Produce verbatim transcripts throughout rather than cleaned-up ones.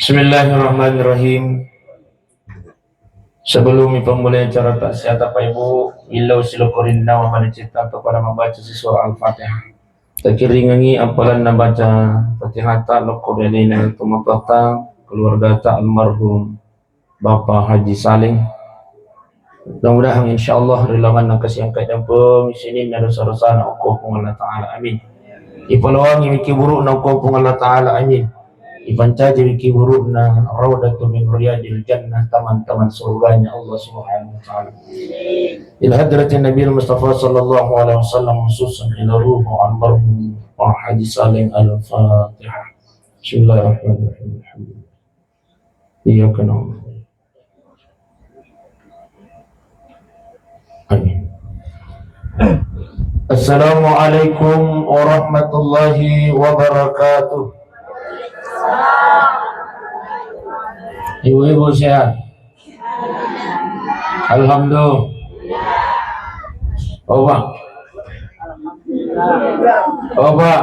Bismillahirrahmanirrahim. Sebelum ipamulai acara taksiata, Pak Ibu, illau silokko rinnawa manicita kepada membaca siswa Al-Fatihah. Takiringangi appalanna baca Fatihata lokko ri alena tomatoatta, keluargata almarhum Bapak Haji Saleh. Mudah-mudahan insyaallah ri lalenna kasiangka jampung sininna dosa-dosana okko Puang Allah Ta'ala. Amin. Ipalowangi miki burukna okko Puang Allah Ta'ala. Amin. Ipancaji miki burukna raudatu min riyadil jannah, taman-taman surganya Allah Subhanahu wa Ta'ala. Ila hadratin Nabi Mustafa sallallahu alaihi wasallam, khususan ila ruhu almarhum Pak Haji Saleh. Al-Fatihah. Bismillahirrahmanirrahim. Iyyaka na'budu. Amin. Assalamualaikum warahmatullahi wabarakatuh. Ibu-ibu sehat? Alhamdulillah. Oba. Oba.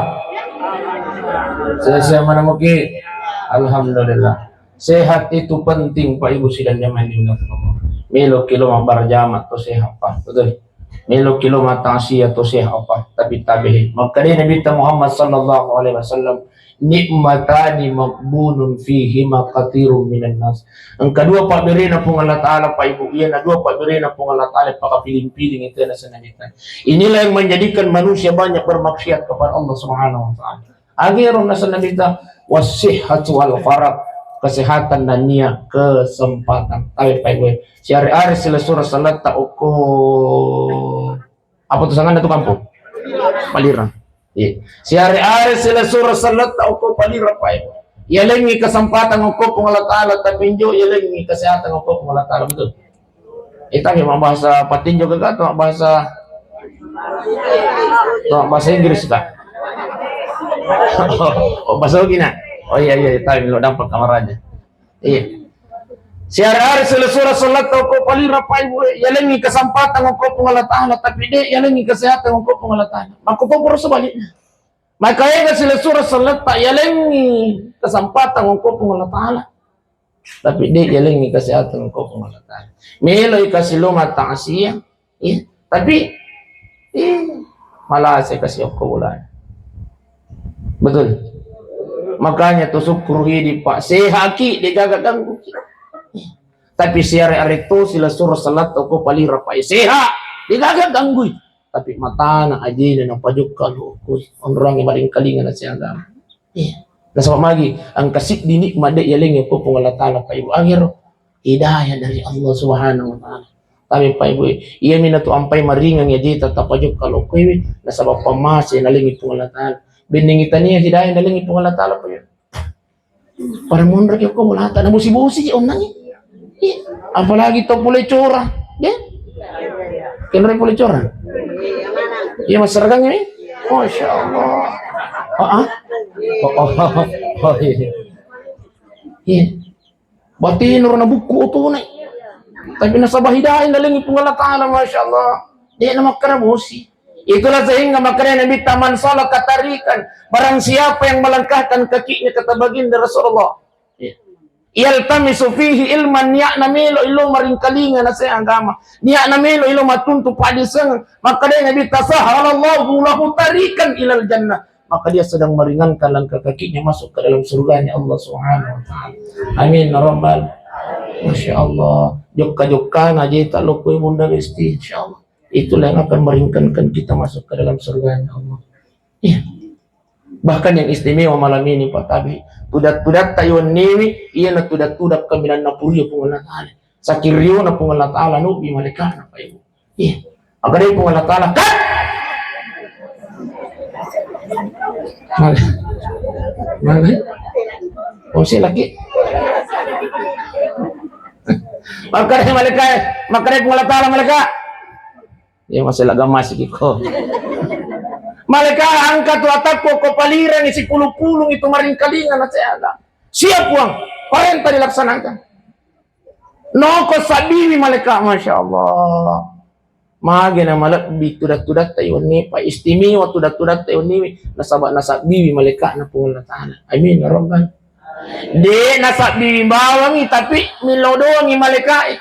Sehat-sehat mana muki? Alhamdulillah. Sehat itu penting, Pak Ibu sidang jamaah yang dimuliakan Allah. Melo ki lo mabbarjama to sehat, Pak. Betul. Melo ki lo mataksiat to sehat, Pak. Tapi tabe. Makkeda Nabi Muhammad sallallahu alaihi wasallam, "Nikmatani maghbunun fihima katsirun minan nas." Engka dua pabberena Puang Allah Ta'ala, Pak Ibu. Iya, na dua pabberena Puang Allah Ta'ala pakapiling-piling itu na senamita. Inilah yang menjadikan manusia banyak bermaksiat kepada Allah Subhanahu wa Ta'ala. Agero nasennamita, "Wassihhatu wal faragh," kesehatan dan nia kesempatan. Tapi Pak Ibu, siare-are silessureng selletta okko, apa tu sanganna tu kampung? Palirang. Iya. Siare-are silessureng selletta okko Palirang, Pak Ibu. Yalengngi kesempatan okko Puang Allah Ta'ala, tapi injo yalengngi kesehatan okko Puang Allah Ta'ala, betul? Ita memang bahasa patinjo ke atau bahasa, atau bahasa Inggris kah? Oh, bahasa Ogi na. Oh iya, iya, tahu lo dapat kamar aja. Iya. Siare-are silessureng selletta okko Palirang, Pak Ibu, yalengngi kesempatan okko Puang Allah Ta'ala, tapi de' yalengngi kesehatan okko Puang Allah Ta'ala. Makko to pura sebaliknya. Maka ega silessureng selletta yalengngi kesempatan okko Puang Allah Ta'ala. Tapi de' yalengngi kesehatan okko Puang Allah Ta'ala. Meloi kasi lo mataksiat, iya. Tapi, iya, malasai kasi okko bolana. Betul. Makanya tu syukur hidi, Pak. Sehat ki, de' gaga ganggu ki. Tapi siare-are to silessureng selletta okko Palirang, Pak. Sehat, de' gaga ganggui. Tapi matana ajena napajokka lo okko. Onroangngi maringkalinga na siaga. Iya. Nasaba magi, engka siddi nikmat de' yalengngi okko Puang Allah Ta'ala, Pak Ibu, agero hidayah dari Allah Subhanahu wa Ta'ala. Tapi Pak Ibu, iya minatu ampai maringang ya jeta tapajokka lokkoiwi, nasaba pammase nalengngi Puang Allah Ta'ala. Bennengngi tania hidayah nalengngi Puang Allah Ta'ala, Pak Ibu. Pada monro ki okko bolata, nabosi-bosi je onnangngi. Iya. Apalagi to pole cora, ya? Kenre pole cora? Iya, Mas Sergang ini? Masya Allah. Ah, ah. Oh, oh, oh, iya. Iya. Batinro na bukku otone. Tapi nasaba hidayah nalengngi Puang Allah Ta'ala, Masya Allah. De' namakkeda bosi. Itulah sehingga makkeda Nabi, "Man salaka tariqan," barang siapa yang melangkahkan kakinya, kata baginda Rasulullah. Iya. "Yaltamisu fihi ilman," niatna melo ilo maringkalinga nasihat agama. Niatna melo ilo matuntu padiseng. Makkeda Nabi, "Tasahhalallahu lahu tariqan ilal jannah." Maka dia sedang meringankan langkah kakinya masuk ke dalam surganya Allah Subhanahu wa Ta'ala. Amin ya Rabbal. Masya Allah. Jokka-jokkana jeta lokkoe Bunda Besti, insya Allah. Itulah yang akan meringankan kita masuk ke dalam surganya Allah. Iya. Bahkan yang istimewa malam ini, Pak Tabi, tudat-tudatta iwenniwi, iyana tudat-tudat kaminanna puria Puang Allah Ta'ala. Saking riona Puang Allah Ta'ala, nobbi malaikana, Pak Ibu. Iya. Makkeda Puang Allah Ta'ala, "Kat!" Mal-, mal-, oh, si laki. Makkeda malaikat, makkeda Puang Allah Ta'ala, malaikat. Ya, masih lagi masih kiko. Malaikat, angkat tu atakku, ko palirang isi pulu-pulung itu maringkalinga na saya. Siap, Puang. Perintah dilaksanakan. Noko sabbiwi malaika, Masya Allah. Mage na malebbi tudat-tudatta iwenni, pa istimewa tudat-tudatta iwenniwi, nasaba nasabbiwi malaikana Puang Allah Ta'ala. Amin ya Rabbal. De' nasabbi bawangi, tapi millau doangi malaika'e.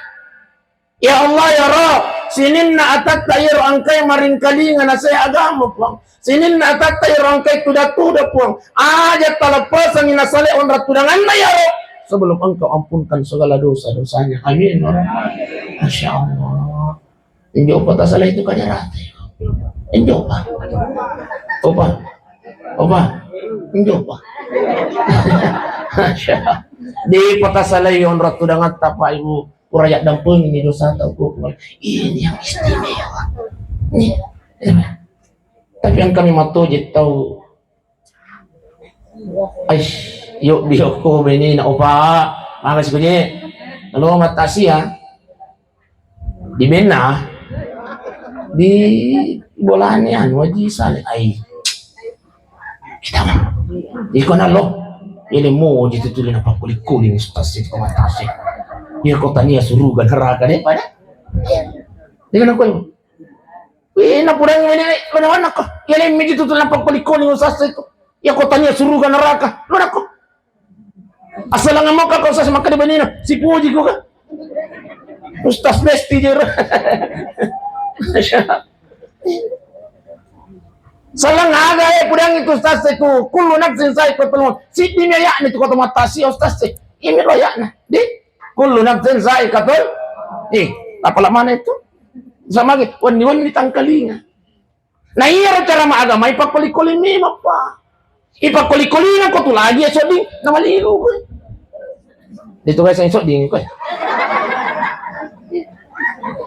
Ya Allah, ya Rabb, sininna atatta iyaro engkae maringkalinga nasae agama, Puang. Sininna atatta iyaro engkae tuda-tuda, Puang. Aja taleppasangi nasale onrang tudanganna, ya Rabb, sebelum Engkau ampunkan segala dosa-dosanya. Amin. Masya Allah. Injo pa tasala itu kada rate. Injo pa. Opa. Opa. Injo pa. Masya Allah. De' pa tasalai onrang tudangatta, Pak, Ibu. Pura yaddampengi ni dosata, uku. Ini yang istimewa. Nih. Tapi engka mi mattoje tau. Aish, yo biokko benena, opa. Maka sikoje. Lo matasia. Di benna. Di bolane anu Haji Saleh. Ai. Kita mah. Iko nallo. Ini mau ji tu tuli napakkuli-kuli ustaz itu matase. Iya ko tania suruga neraka de' pada. Dia kena kau. Wih, na pudangi mene, mene wanakko. Iya, le miji tu, tu nampak koli-koli ustaz itu. Iya, ko tania suruga neraka. Lo nakko. Asal ngamuk ka ustaz makkeda benina. Sipuji ko ka. Ustaz besti jero. Salang aga e pudangi tu ustaz itu. Kullu nafsin sa'iqatul maut. Siddi mi aya'na tu kota matasi ustaz e. Ini lo aya'na. Di kullu nafsin sa'iqatul. Eh, apa mana itu? Sama ge, wenni-wenni tangkalinga. Nah, iyaro cara maagama ipakkoli-koli memang, Pak. Ipakkoli-kolinga ko tu lagi ya sodding, namalilu koe. Itu guys yang sodding koe.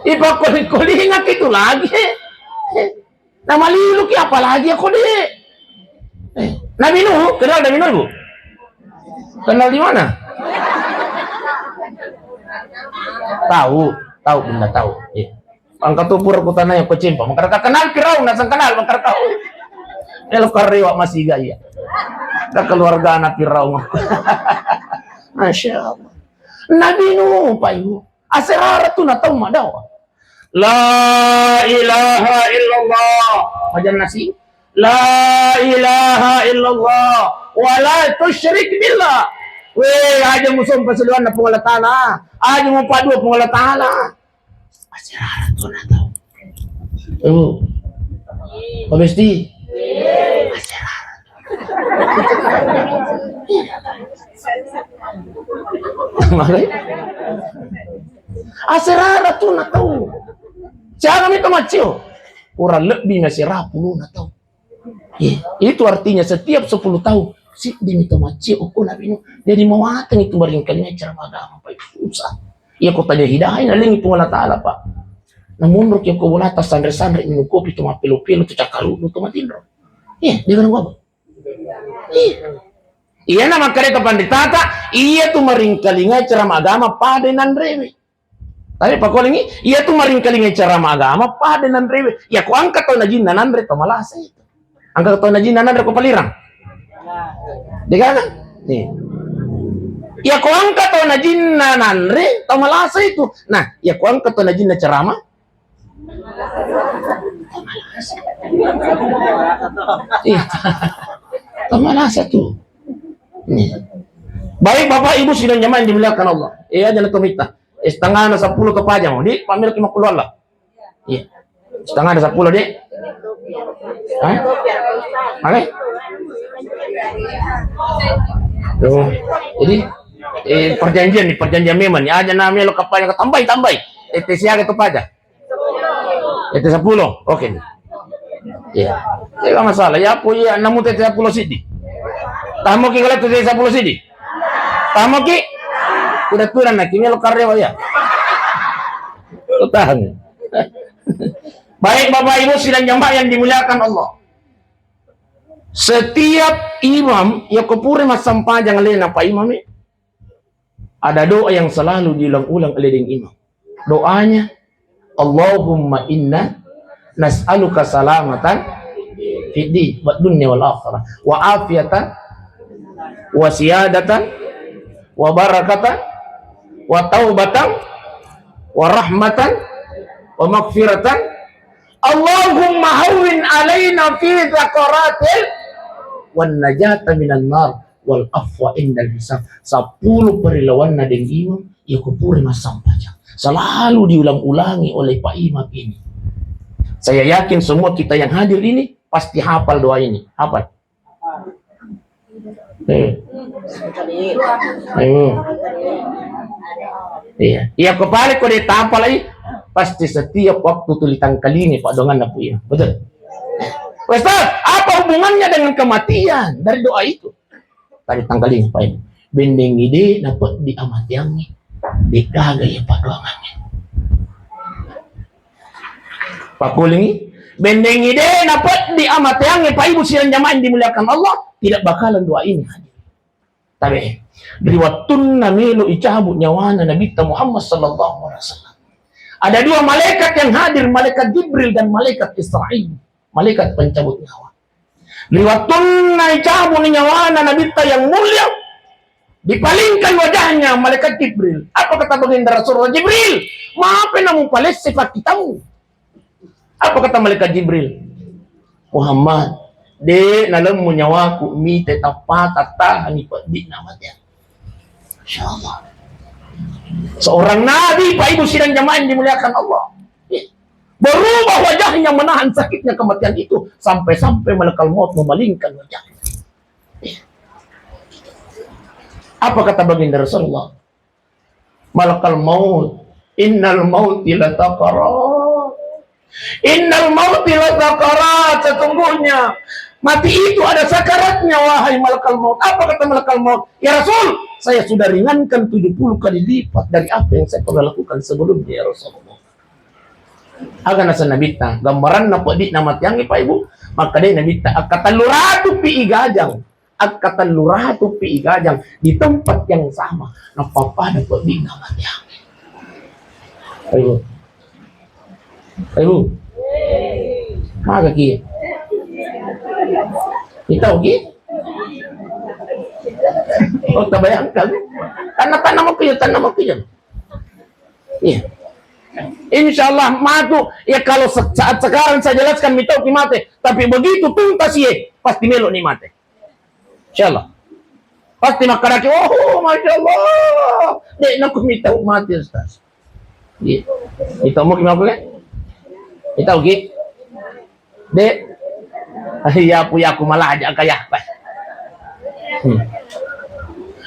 Ipakkoli-kolinga ki tu lagi. Namalilu ki apalagi ya kode. Eh, Nabi Nuh, kenal Nabi Nuh, Bu? Kenal di mana? Tahu, tahu, Bunda, tahu. Iya. Engka tu pura kutanai ko cempa, mangkara kenal Firaun, nasang kenal, mangkara kau. Elo karewa masih gaya. Ka keluarga anak Firaun. Masya Allah. Nabi Nuh, Pak Ibu. Aserara tu natau madawa. La ilaha illallah. Majan nasi. La ilaha illallah. Wa la tusyrik billah. Weh, aja musompa saliwenna Puang Allah Ta'ala. Aja mupadua Puang Allah Ta'ala. Aserara tu natau. Ibu. Pak Besti. Aserara. Makanya. Aserara tu natau. Siaga mi to maccio. Kurang lebih masih rapulu natau. Iya, itu artinya setiap sepuluh tahun, siddimi to maccio ko Nabi Nuh. Jadi mawatang itu maringkalinga ceramah agama, Pak, itu susah. Iya, ko tania hidayah nalengi Puang Allah Ta'ala, Pak. Namunro ki ko bolata sanre-sanre minum kopi tu mappelo-pelo tu cakkaruddu tu matinro. Iya, dia kena gua. Iya. Iya na makkeda to panritata, iya tu maringkalinga ceramah agama pada nanrewe. Tapi pakolingi, iya tu maringkalinga ceramah agama pada nanrewe. Iya ko engka tau najinna nanre to malasa itu. Engka tau najinna nanre ko palirang. Degaga? Nih. Iya ko engka tau najinna nanre to malasa itu. Nah, iya ko engka tau najinna ceramah. Iya. To malasa tu. Nih. Baik Bapak Ibu sidang jamaah yang dimuliakan Allah. Iya aja na to mita. Eh, setengah na sepuluh to pajang. Di pamir lima puluh Allah. Iya. Setengah ada sepuluh, Dek. Hah? Oke. Tuh. Jadi eh, perjanjian nih, perjanjian memang nih. Aja namanya lo kapalnya tambahi, tambahi. Eh, tesi aga to paja. Tete sepuluh. Oke. Iya. Tidak masalah. Ya apa iya namu tete sepuluh sidi. Tamu ki kalau tete sepuluh sidi. Tamu ki. Udah turun lagi ini lo karyawan ya. Lo tahan. Baik Bapak Ibu sidang jamaah yang dimuliakan Allah. Setiap imam ya ko pura massempajang alena Pak Imam, ada doa yang selalu diulang-ulang oleh deng imam. Doanya, Allahumma inna nas'aluka salamatan fid din wa dunya wal akhirah, wa afiatan, wa siyadatan, wa barakatan, wa taubatan, wa rahmatan, wa maghfiratan. Allahumma hawwin alaina fi dzakaratil wan najata minan nar. wal afwa indal hisab. Seppulo perilawanna deng imam, iya ko pura massempajang. Selalu diulang-ulangi oleh Pak Imam ini. Saya yakin semua kita yang hadir ini pasti hafal doa ini. Hafal? Eh. Eh. Iya. Iya, kepala ko dia tapalai, pasti setiap waktu tuli tangkalingi Pak donganna Pak Imam. Betul? Ustaz, apa hubungannya dengan kematian dari doa itu? Tadi tangkalingi Pak Imam. Bendengi de napeddi amateangngi, de gaga iya paddoangangngi. Pakkulingi, bendengi de napeddi amateangnge, Pak Ibu sidang jamaah yang dimuliakan Allah, tidak bakalan doa ini hadir. Tabe, ri wettunna melo icabu nyawana Nabitta Muhammad sallallahu alaihi wasallam, ada dua malaikat yang hadir, malaikat Jibril dan malaikat Israil, malaikat pencabut nyawa. Ri wettunna icabu ni nyawana Nabitta yang mulia, dipalingkan wajahnya malaikat Jibril. Apa kata baginda Rasulullah? "Jibril, maapa namupalesse pakkitamu?" Apa kata malaikat Jibril? "Muhammad, de nalemmu nyawaku, mite tappa tattahangi peddi'na mate." Masya Allah. Seorang nabi, Pak Ibu sidang jamaah yang dimuliakan Allah. Berubah wajahnya menahan sakitnya kematian itu, sampai-sampai malakal maut memalingkan wajahnya. Apa kata baginda Rasulullah? "Malakal maut, innal mauti lasakarat. Innal mauti lasakarat." Sesungguhnya mati itu ada sakaratnya, wahai malakal maut. Apa kata malakal maut? "Ya Rasul, saya sudah ringankan tujuh puluh kali lipat dari apa yang saya pernah lakukan sebelumnya, ya Rasulullah." Aga naseng Nabitta, gambaranna peddi'na mateangnge, Pak Ibu. Makkedai Nabitta, "Akkatellu ratu pi igajang, akkatellu ratu pi igajang di tempat yang sama, nappa pada peddi'na mateangnge." Pak Ibu. Pak Ibu. Maga ki? Kita oke? Oh, tabayangkan. Tanah-tanah mau kiyo, tanah mau kiyo. Iya. Insya Allah matu. Ya, kalau se-, saat sekarang saya jelaskan mitau ki mate, tapi begitu tuntas, iya, pasti melo ni mate. Insya Allah. Pasti makkadaki, "Oh, Masya Allah. Dek, naku mitau mate, Ustaz." Iya. Mitau mau ki mate, kan? Mitau ki? Dek, iya, pu, iya, aku malah ajak kaya. Hmm.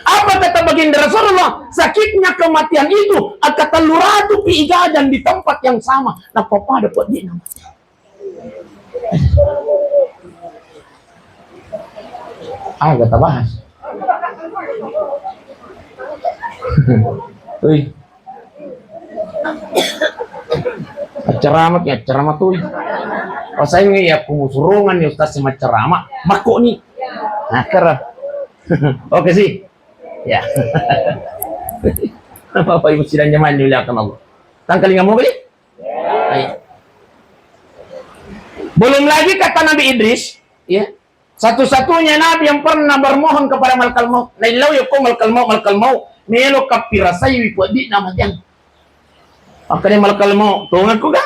Apa kata baginda Rasulullah? Sakitnya kematian itu, akkatellu ratu pi igajang di tempat yang sama. Nappa pada peddi'na mate. Aga tabahas. Ui. Accarama ki, accarama tu. Pasaingi ya, kumusurungan ni ustaz si maccarama. Makko ni. Nah, kera. Oke sih. Ya. Bapak Ibu sidang jamaah yang dimuliakan Allah. Tangkalinga mau kali? Baik. Belum lagi kata Nabi Idris, ya. Satu-satunya nabi yang pernah bermohon kepada malakal maut. Naillau yokko malakal maut, malakal maut, melo kappirasaiwi peddi'na mateang. Makkedai malakal maut, tongakku ga?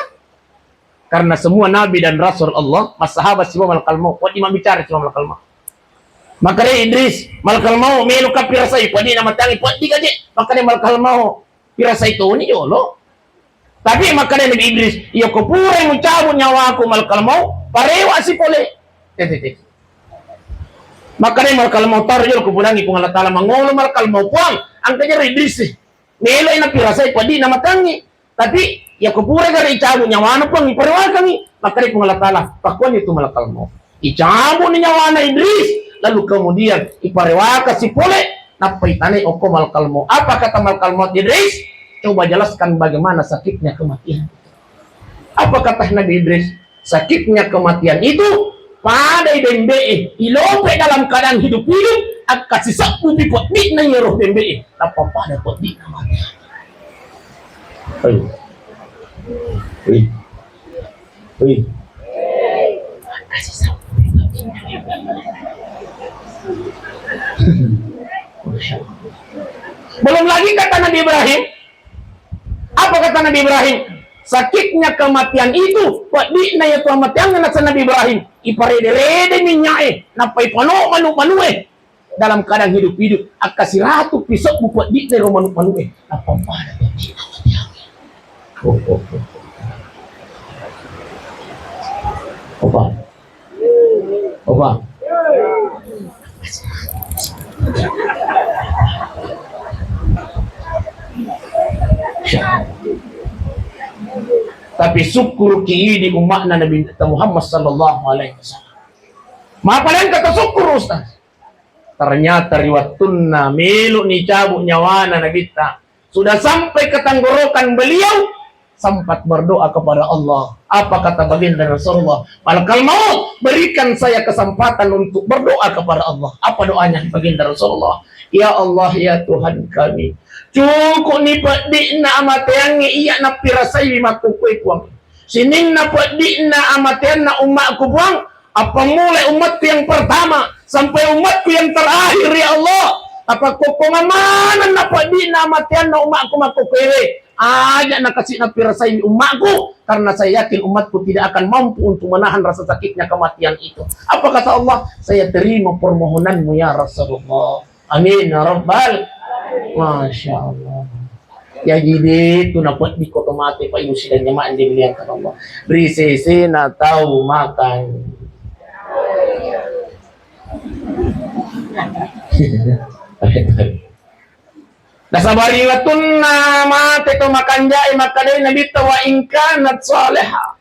Karena semua nabi dan rasul Allah, massahabat sibawa malakal maut, wedding mabbicara sibawa malakal maut. Makkedai Idris, malakal maut, melo kappirasaiwi peddi'na mateang, peddi gaje. Makkedai malakal maut, pirasai toni jolo. Tapi makkeda Nabi Idris, "Iya ko purai mucabut nyawaku malakal maut, parewa si pole." Tete, tete. Makkeda malakal maut, "Taro jolo kupudangi Puang Allah Taala." Mangolo malakal maut, "Puang, engka jero Idris. Meloi napirasai peddi'na mateangngi. Tapi iya ko purai gare icabut nyawana, Puang, iparewakangngi." Makkeda Puang Allah Taala, "Pakkuani tu malakal maut." Icabut ni nyawana Idris, lalu kemudian iparewaka si pole, nappa itanai okko malakal maut. Apa kata malakal maut, "Idris, coba jelaskan bagaimana sakitnya kematian." Apa kata Nabi Idris? "Sakitnya kematian itu, padai bembe'e, ilope dalam keadaan hidup-hidup, akka sisebbu pi peddi'na iyaro bembe'e, nappa pada peddi'na mate." Ayo. Wih. Wih. Belum lagi kata Nabi Ibrahim. Apa kata Nabi Ibrahim? Sakitnya kematian itu, peddi'na iya tu amateangnge, naseng Nabi Ibrahim, iparede-rede minynya'e, nappa ipano manu-manue. dalam keadaan hidup-hidup, akka siratu pisebbu peddi'na ro manu'-manu'e. Nappa pada peddi'na matiangnge. Oh, oh, oh. Opa. Opa. Tapi sukkuruki idi umma'na Nabi Muhammad sallallahu alaihi wasallam. Mapaleng kata sukkuru, Ustaz. Ternyata ri wattunna melo ni cabut nyawana Nabitta, sudah sampai ke tenggorokan beliau, sempat berdoa kepada Allah. Apa kata baginda Rasulullah? "Malakal maut, berikan saya kesempatan untuk berdoa kepada Allah." Apa doanya baginda Rasulullah? "Ya Allah, ya Tuhan kami, cukup ni peddi'na amateangnge iya napirasaiwi makkukue, Puang. Sininna peddi'na amateanna ummakku, Puang, appammulai ummatku yang pertama sampai ummatku yang terakhir, ya Allah, tapakkokkongang manenna peddi'na amateanna ummakku makkokkoewe. Aja nakasi napirasaiwi ummakku, karena saya yakin ummatku tidak akan mampu untuk menahan rasa sakitnya kematian itu." Apa kata Allah? "Saya terima permohonanmu, ya Rasulullah." Amin ya rabbal. Masya Allah. Jaji de tu napeddi ko to mate, Pak Ibu sidang jamaah yang dimuliakan Allah. Ri sesena tau makan. Nasaba ri wattunna mate to makanja'e, makkedai Nabitta, "Wa in kanat salihah."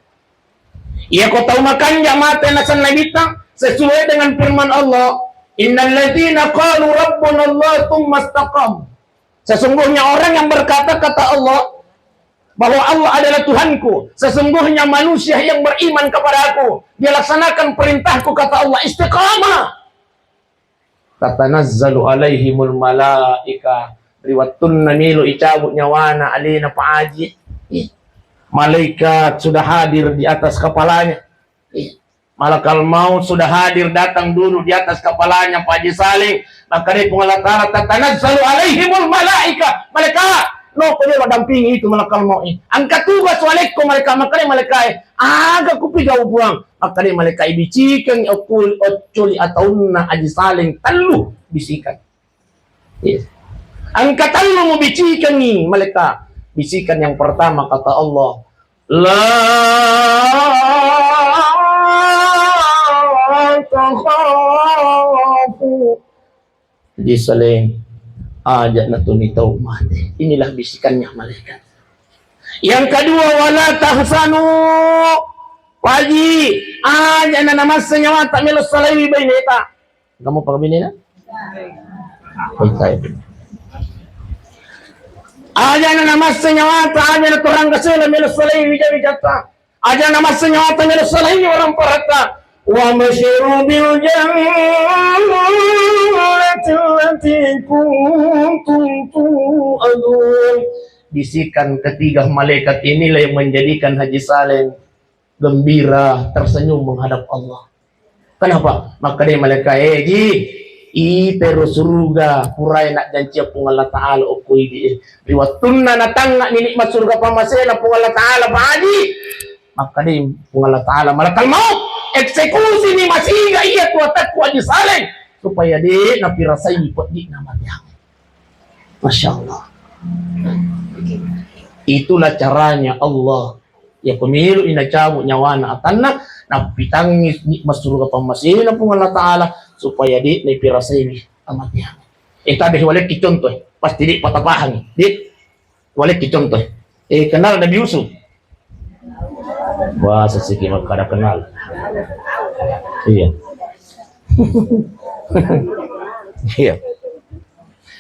Iya ko tau makanja mate, naseng Nabitta, sesuai dengan firman Allah, "Innal ladzina qalu rabbuna Allah tsumma istaqamu." Sesungguhnya orang yang berkata, kata Allah, bahwa Allah adalah Tuhanku, sesungguhnya manusia yang beriman kepadaku, dia laksanakan perintahku, kata Allah, istiqamah. Tatanazzalu alaihimul malaika. Ri wattunna melo icabut nyawana alena Pak Haji, ih, malaikat sudah hadir di atas kepalanya. Ih, malakal maut sudah hadir datang dulu di atas kepalanya Pak Haji Saleh. Maka dari Puang Allah Ta'ala, "Tatanazzalu alaihimul malaika." Malaikat, no ko dia dampingi itu malakal maut. Angkat tugas walekko malaikat, maka dari malaikat, aga kupigau Puang. Makkeda malaika, ibicikeng okkul-, occoli ataunna Aji Saleng tellu bisikan. Iya. Engka tellu mubicikengi malaika. Bisikan yang pertama kata Allah, "La takhafu." Jadi Saleng, aja natuni tau mate. Inilah bisikannya malaikat. Yang kedua, wala tahzanu. Paji, aja na namassa nyawata melo salaiwi baineta. Kamu pakai binena? Baik. Aja na namassa nyawata, aja na torang kasela melo salaiwi wija-wijatta. Aja namassa nyawata melo salaiwi waramparatta. Wa basyiru bil jannati allati kuntum tu'adun. Bisikan ketiga malaikat inilah yang menjadikan Haji Saleh gembira, tersenyum menghadap Allah. Kenapa? Makkeda malaika, "Eh, Ji, itero suruga purae najjancia Puang Allah Ta'ala okko idi, eh." Ri wattunna natangnga ni nikmat suruga pammasena Puang Allah Ta'ala, Pak Haji, makkeda Puang Allah Ta'ala, "Malakal maut, eksekusi ni masiga iya tu atakku Haji Saleh, supaya de napirasai peddi na matiang." Masya Allah. Itulah caranya Allah. Ya pemilu ina cabut nyawana atanna, napitangi nikmat suruga pammasena Puang Allah Ta'ala, supaya de napirasai amatiang. Eh, tabe walekki contoh, pasti de patapahang. De, walekki contoh. Eh, kenal Nabi Yusuf? Wah, sesiki makkada kenal. Iya. Iya.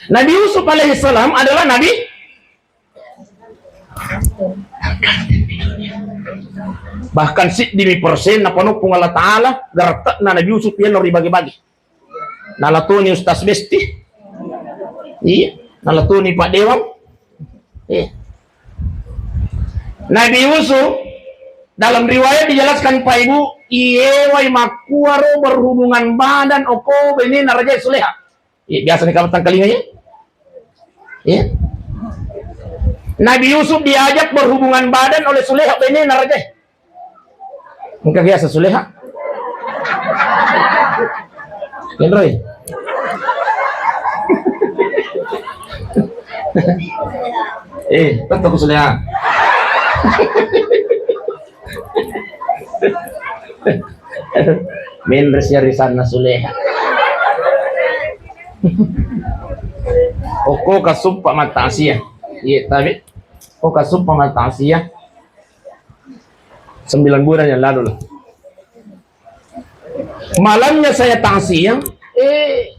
Nabi Yusuf alaihissalam adalah nabi. Bahkan siddimi persen napano Puang Allah Ta'ala, garatekna Nabi Yusuf iyanaro ribagi-bagi. Nalatoni Ustaz Besti. Iya, nalatoni Pak Dewan. Iya. Nabi Yusuf, dalam riwayat dijelaskan, Pak Ibu, iyewai makkuaro berhubungan badan oko benena Raja Suleha. Iya, biasa ni kamu tangkalinga ya? Iya. Nabi Yusuf diajak berhubungan badan oleh Suleha benena Raja. Engka biasa Suleha. Kenroi. Eh, tetap Suleha. Menres ya risanna Suleha. Okko kasuppa mattasia. Iya, tapi okko kasuppa mattasia. Sembilan bulan yang lalu lah. Malamnya saya takziah, eh,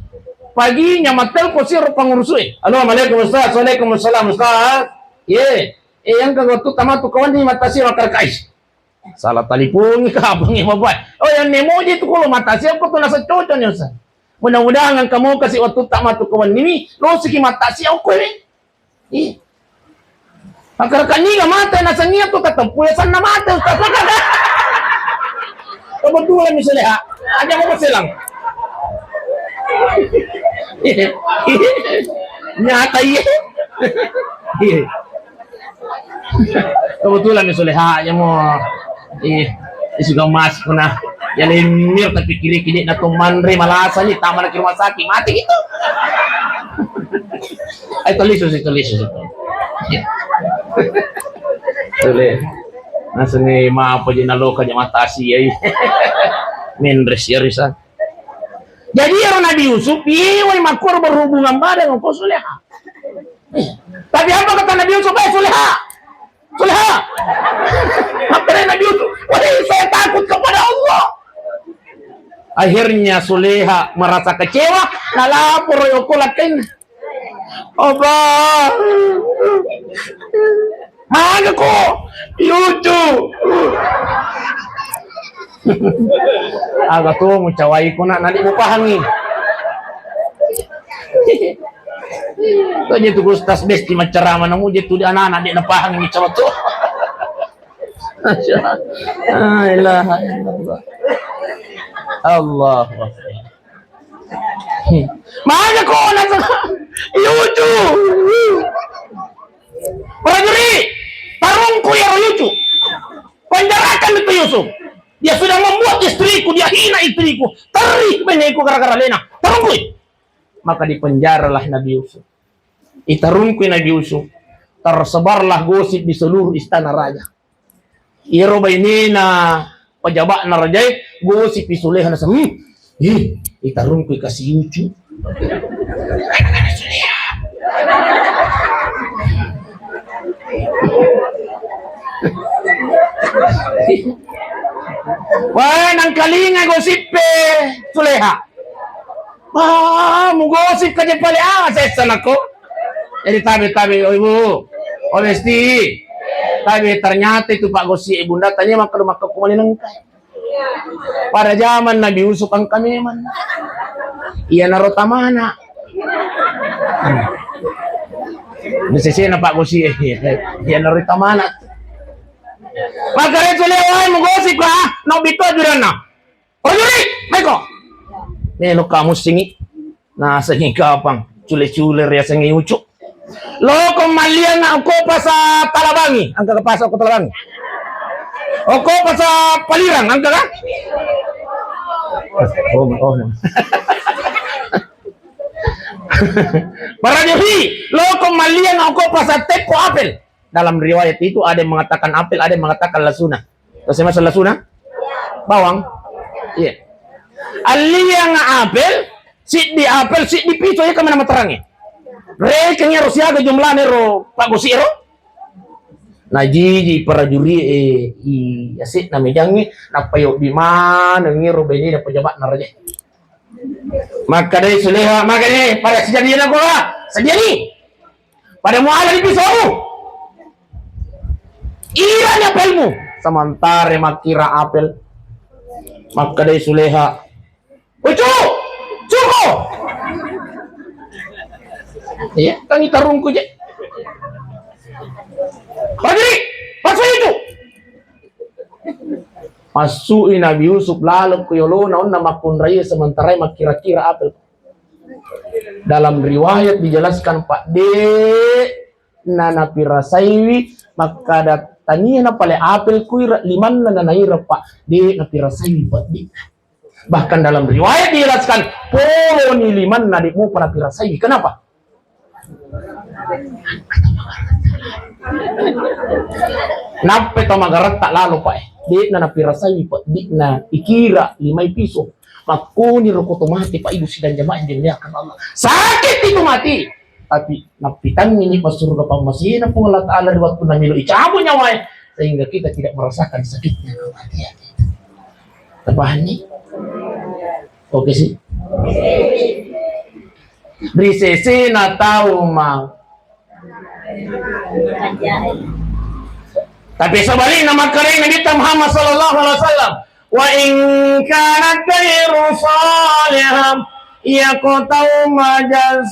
paginya matelpon si ro pangurusue. "Halo, Assalamualaikum Ustaz." "Waalaikumsalam Ustaz." "Ye, eh, yang ke waktu tamatu kawan ni mattasia makkarakai." Salah talipongi kapang ya bapak. "Oh, yang nemoji tu kalau mattasia apa tu nasa cocoknya Ustaz. Mudah-mudahan kamu kasih waktu tamatu kawan ini, lo siki mattasia okko ini." Ih. Makkarakai niga mate nasengngi tu tateppu ya sanna mate, Ustaz. Kebetulan ni Suleha. Aja mau selang. Nyata iya. Kebetulan ni Suleha aja mau. Ih, ih, suka mas kuna. Ya lenir tapi kiri-kiri na tu manre malasa ni, tamana ke rumah sakit, mati gitu. Eh, tulis, tulis, tulis. Tulis. Langsung ni maaf aja naloka aja mattasia. Menres ya risan. Jadi ya Nabi Yusuf, iya wai makkoro berhubungan badan ko Suleha. Tapi apa kata Nabi Yusuf? "Eh, Suleha, Suleha." Apa dia Nabi Yusuf? "Wahai, saya takut kepada Allah." Akhirnya Suleha merasa kecewa, nalapor yoko lakin. "Apa? Maga ko Yusuf?" Aga to mucawai ko nak, nadi mupahangi. Kau je tu Ustaz Besti macarama, namu je tu di anak-anak dia napahang ni cawat tu. La ilaha illallah. Allahu Akbar. Maga ko na Yusuf. Prajurit, tarungku ya Yusuf. Penjarakan itu Yusuf. Dia sudah membuat istriku, dia hina istriku. Terih beneku gara-gara lena. Tarungkui. Maka dipenjaralah Nabi Yusuf. Itarungkui Nabi Yusuf, tersebarlah gosip di seluruh istana raja. Iyaro bainena pejaba'na rajae gosip i Suleha naseng, "Hmm, ih, itarungkui kasi Yusuf." Wah, nangkalinga gosippe Suleha. Wah, mugosip kaje pale, ah, sessa nako. Jadi tabe-tabe, oh, Ibu. Oh, Besti. Tabe, ternyata itu Pak Gosi, Ibunda tanya maka lu maka kumali nengkai. Pada zaman Nabi Yusuf engka memang. Iya naro tamana. Di sesena Pak Gosi, iya naro tamana. Maka itu lewat mugosip ka, no bito juranna. Prajurit, maiko. Melo kamu singi. Nasengi kapang. Cule-cule riasengi ucuk. Loko malliang okko pasa Talabangi. Engka ke pasa okko Talabangi? Okko pasa Palirang, engka ka? Oh, oh. Prajurit, loko malliang okko pasa Teppo Apel. Dalam riwayat itu ada yang mengatakan apel, ada yang mengatakan lasuna. Terus saya masalah lasuna? Bawang. Iya. Alliang apel, siddi apel, siddi piso, iya kemana materangi. Rekeng ero siaga jumlahna ero Pak Gosi ero. Najiji prajurit e, i ase'na mejangnge, nappa yobbi maneng ero bainena pejabatna raja. Makkadai Suleha, makkadai, pada sejadina ko, sejadi. Pada muala di pisau. Irani apelmu. Sementara makkira apel. Makkadai Suleha. Ucu! Cuko! Iya, kan itarungku je. Prajurit, masuk itu. Massu'i Nabi Yusuf laleng ku yolona onna makkunrai sementara makkira-kira apel. Dalam riwayat dijelaskan, Pak, de' na napirasaiwi makkada tania na pale apel kuira limanna na naira, Pak, de' napirasaiwi, Pak, de'. Bahkan dalam riwayat dijelaskan, poloni limanna de' mupa napirasaiwi. Kenapa? Nappai tau magaratta lalo, Pak, eh. De'na napirasai peddi'na ikira limai piso. Makkuni roko to mati, Pak, Ibu sidang jamaah yang dimuliakan Allah. Sakit itu mati. Tapi nappitangngi nikmat surga pammasena Puang Allah Ta'ala di waktu namelo icabu nyawae, sehingga kita tidak merasakan sakitnya kematian. Tapahanni? Oke sih. Ri sesena tau ma-, tapi sebaliknya makkedai Nabi Muhammad sallallahu alaihi wasallam, "Wa in kana ghairu salihah," iya ko tau majas.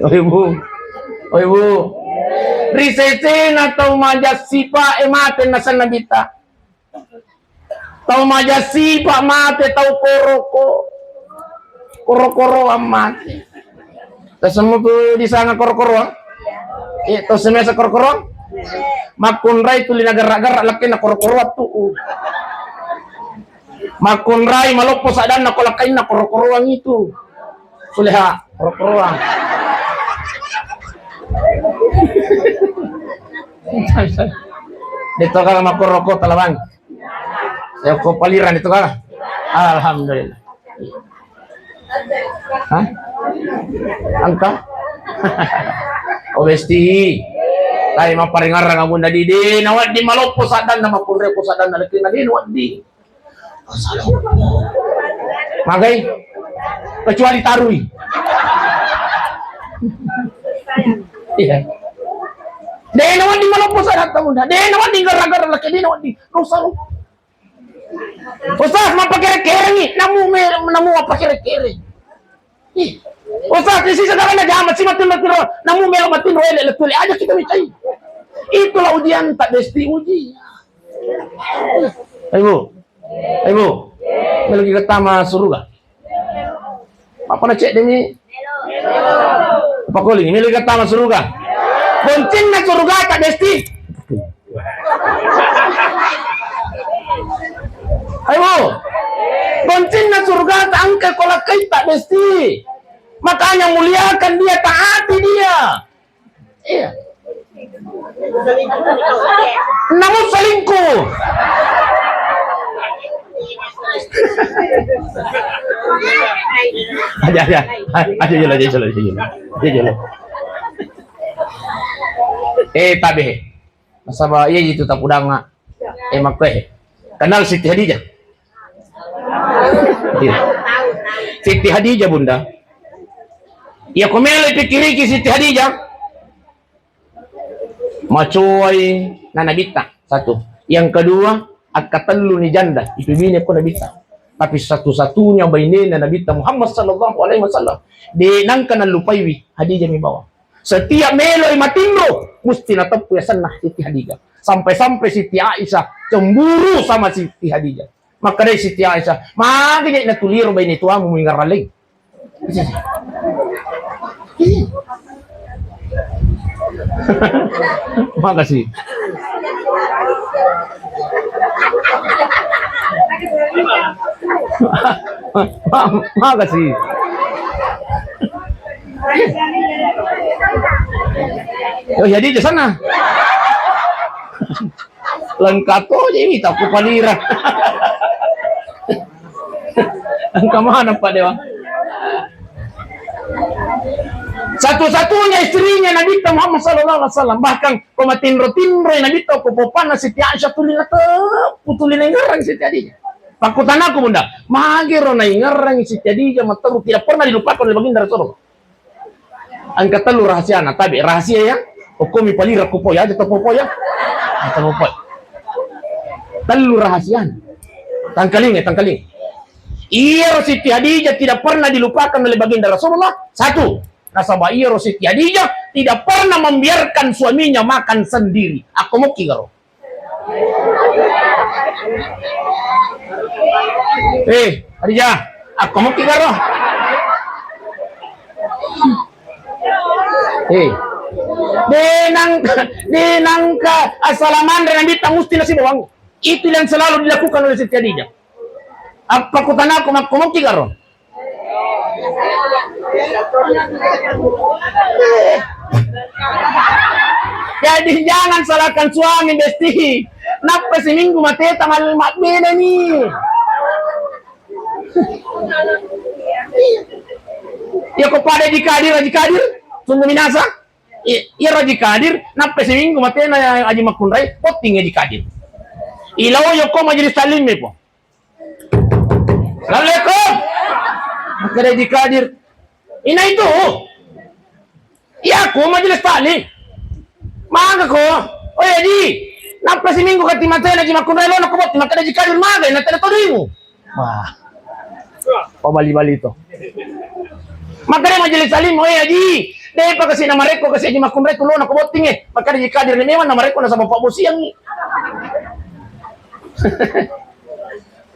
Oi, Bu. Oi, Bu. Ri sesena tau majas sipa e mate nasenna Nabitta. Tau majas sipa mate tau koroko. Koro-koroang mate. Tasemmu tu disanga koro-koroang? Eh, tau semesa koro-koroang? Makkunrai tuli nagarra-garra lakkainna koro-koroang tu. Makkunrai maloppo saddanna ko lakkainna koro-koroang itu. Suleha, koro-koroang. Deto kala makkoroko talawang. Ya, ko paliran itu kan? Alhamdulillah. Hah? Engka? Oh, besti. Tapi mapparingarrang Bunda di, de' nawedding maloppo saddanna, makkunrai ko saddanna, lakkainna de' nawedding. Magai? Kecuali tarui. Iya. De' nawedding maloppo saddanna, Bunda. De' nawedding garra-garra lakkainna, de' nawedding. Dosa lo. Ustaz, mappakere-kerengi, namu me-, namu mappakere-kereng. Ih, Ustaz, isi sekarang aja amat sih matinro-tinro, namu melo matinro ele letule aja kita micai. Itulah ujian, tak besti uji. Ayo, Bu. Ayo, Bu. Melo kita tama suruga. Apa na cek demi? Apa koli? Melo kita tama suruga. Kuncinna suruga tak besti. Ayo. Kuncinna surga ta engka ko lakkai ta besti. Makanya muliakan dia, taati dia. Iya. Namun selingkuh. Aja, aja. Aja, aja, aja, aja, aja. Eh, tabe. Nasaba iya itu tapudanga. Eh, makkoe. Kenal Siti Hadijah? Iya. Siti Hadijah, Bunda. Iya, ko melo pikiriki Siti Hadijah. Macoai na Nabitta, satu. Yang kedua, akkatellu ni janda, ipibine ko Nabitta. Tapi satu-satunya bainena Nabitta Muhammad sallallahu alaihi wasallam. De nangka nallupaiwi, Hadijah mi bawang. Setiap meloi matinro, musti nateppu yasenna Siti Hadijah. Sampai-sampai Siti Aisyah cemburu sama Siti Hadijah. Makkedai Siti Aisyah, "Magi je natuliro baine tuamu muingarraleng?" Makasih. Ma-, makasih. Oh, jadi di sana. Lengkap to, jadi tak kupalira. Engka maneng, Pak Dewa. Satu-satunya istrinya Nabi Muhammad sallallahu alaihi wasallam. Bahkan ko matinro-tinro Nabi, ko popana Siti Aisyah tuli nateppu, tuli naingerang Siti Hadijah. Pakkutanaku, Bunda, magero naingerang Siti Hadijah matteru tidak pernah dilupakan oleh Baginda Rasulullah. Engka tellu rahasiana, tabe rahasia ya. Okkomi palira kupoi aja topopoi ya. Topopoi. Tellu rahasiana. Tangkalinga, tangkalinga. Iyaro Siti Hadijah tidak pernah dilupakan oleh Baginda Rasulullah. Satu, nasaba iyaro Siti Hadijah tidak pernah membiarkan suaminya makan sendiri. Akko mokki garo. Eh, Hadijah, akko mokki garo. Eh, denangka, denangka assalamanre Nabitta musti nasi bawang. Itu yang selalu dilakukan oleh Siti Hadijah. Apa kutanaku makkomoki garo? Jadi jangan salahkan suami, Besti. Nappa siminggu mateta mal-, mabbene ni. Iya ko pada Haji Kadir, Haji Kadir, sungguh minasa. I-, iya Haji Kadir, nappa siminggu matena Haji Makkunrai, potting Haji Kadir. Ilau yoko majelis taklim po. Assalamualaikum. Makkeda Haji Kadir, "Ina itu? Iya, aku majelis taklim." "Maga ko?" "Oh iya, Ji. Nappa siminggu kati matena Haji Makkunrai, lo nakobotting." Makkeda Haji Kadir, "Maga, na tena todimu." Wah. Pabali-bali to. Makkeda majelis taklim, "Oh iya, Ji. Depa kasi namarekko kasi Haji Makkunrai tu lo nakobotting e." Makkeda Haji Kadir, "Ni memang namarekko nasaba pabbosiangngi."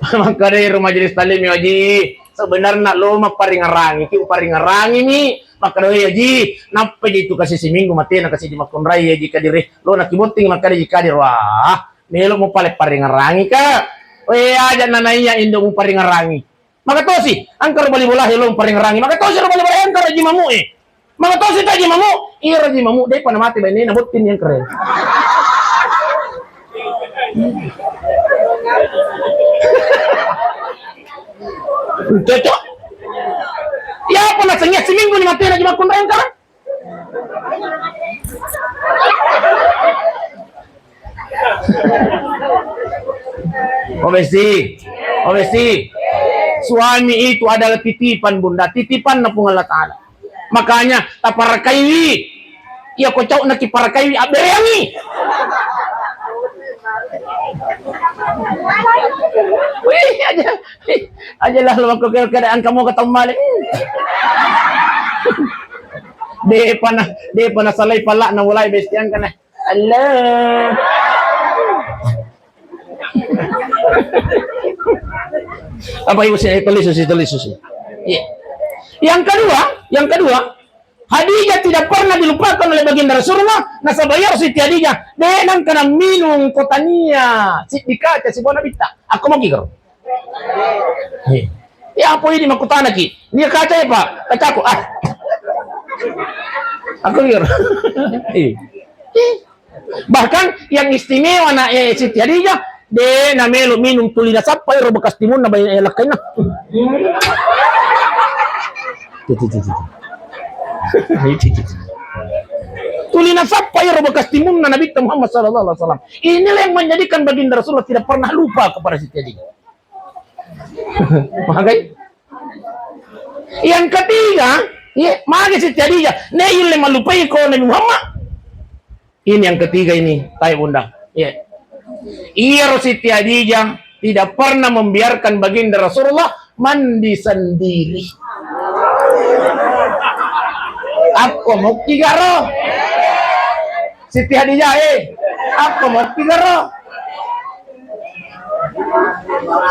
Makkeda ero majelis taklim, "Yo Ji, sebenarna lo mapparingerangi ki, uparingerangi mi." Makkeda, "Oh iya Ji, nappa ji tu kasi siminggu matena kasi Haji Makkunrai, iya Ji Kadir e, lo nakibotting." Makkeda Haji Kadir, "Wah, melo mupale paringerangi ka. We aja nanaiya indo muparingerangi." Magatosi, engka ro bali bola e lo muparingerangi. Magatosi ro bali bola e engka ro Haji Mamu e. Magatosi ta Haji Mamu, iro Haji Mamu depa namate bainena botting yang keren. Cocok. Ya apa nasengnge siminggu ni matena Haji Makkunrai engka? Oh Besti, oh Besti, suami itu adalah titipan Bunda, titipanna Puang Allah Ta'ala. Makanya taparakaiwi, iya ko cau naki parakaiwi, abbereangi. Wih, aja, aja lah lo keadaan kamu ketemu balik. Depa na, depa na salai pala na mulai Besti angkana. Allah. Apa Ibu sih, tulis sih, tulis sih. Iya. Yang kedua, yang kedua, Khadijah tidak pernah dilupakan oleh Baginda Rasulullah. Nasaba iya Siti Khadijah, de nangkana minung kotania, siddi kaca sibawa Nabitta. Aku mau kikir. Iya. Ya apa ini makutanaki? Dia kaca ya, Pak? Kacaku. Ah. Aku liur. Iya. Bahkan yang istimewa na, eh, Siti Khadijah, de namelo minum tuli nasappa ero bekas timunna bai, eh, lakkainna. Tuh, tuh, tuh, tuh. Tuli nasappa ero bekas timunna Nabi Muhammad sallallahu alaihi wasallam. Inilah yang menjadikan Baginda Rasulullah tidak pernah lupa kepada Siti Khadijah. Magai? Yang ketiga, iya, magai Siti Khadijah. Ne yulle malupai ko Nabi Muhammad. Ini yang ketiga ini, tai Bunda. Iya. Iya, Siti Khadijah tidak pernah membiarkan Baginda Rasulullah mandi sendiri. Akko mokki garo. Siti Khadijah, eh. Akko mokki garo.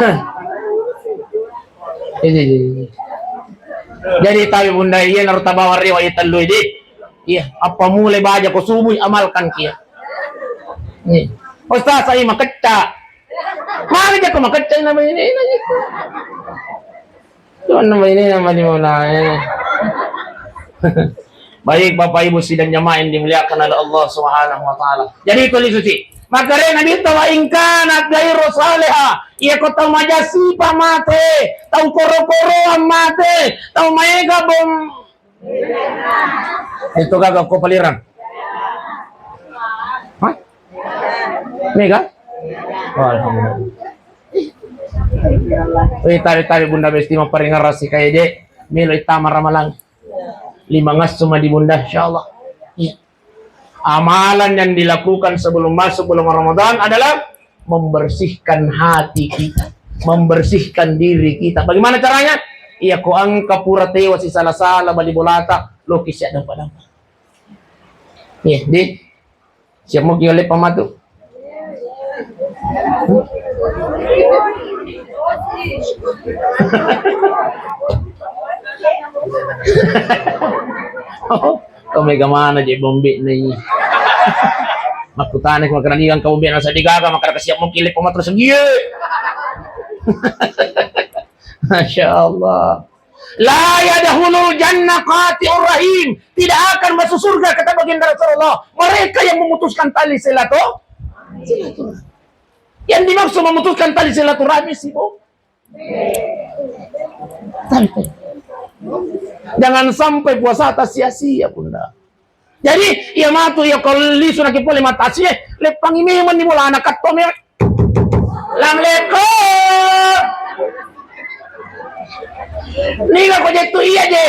Heh. Iya, iya, iya. Jadi tawi Bunda, iya naro tabawa riwa iya tellu idi. Iya, apa mulai baja ko subui amalkan kia. Iya. Ustaz, saya makecca. Mari jako makecca nama ini, ini. Cuman nama ini nama di mana, ya. Baik, Bapak Ibu sidang jamaah yang dimuliakan oleh Allah Subhanahu wa Ta'ala. Jadi itu li suci. Makare Nabi ta wa ingkana gairu saleha. Iya ko tau maja sipa mate, tau koro-koroan mate, tau maega bom. Itu gaga ko palirang. Hah? Mega? Oh, alhamdulillah. Wih, tabe-tabe Bunda Besti maparingerasi kayak dek. Melo itama ramalang. Lima ngassu ma di Bunda, insyaallah. Iya. Amalan yang dilakukan sebelum masuk bulan Ramadan adalah membersihkan hati kita, membersihkan diri kita. Bagaimana caranya? Iya, ko engka pura tewa sisala-sala bali bolata, loki siap dampa-dampa. Iya, di siap mau kio lepa matu. Kau mega mana je bombe ni? Makutane ko makana ni kau bombe nasa digaga makana kasiap mau kile pematur segie. Masya Allah. La yadkhulul jannah qati'ur rahim. Tidak akan masuk surga, kata baginda Rasulullah, mereka yang memutuskan tali silaturahmi. Yang dimaksud memutuskan tali silaturahmi sih, Bu. Tapi jangan sampai puasa atas sia-sia, Bunda. Jadi, iya matu, iya ko lisu naki pole mata asie, leppangi memang ni bola anak katto me. Assalamualaikum. Niga ko jettu iya je,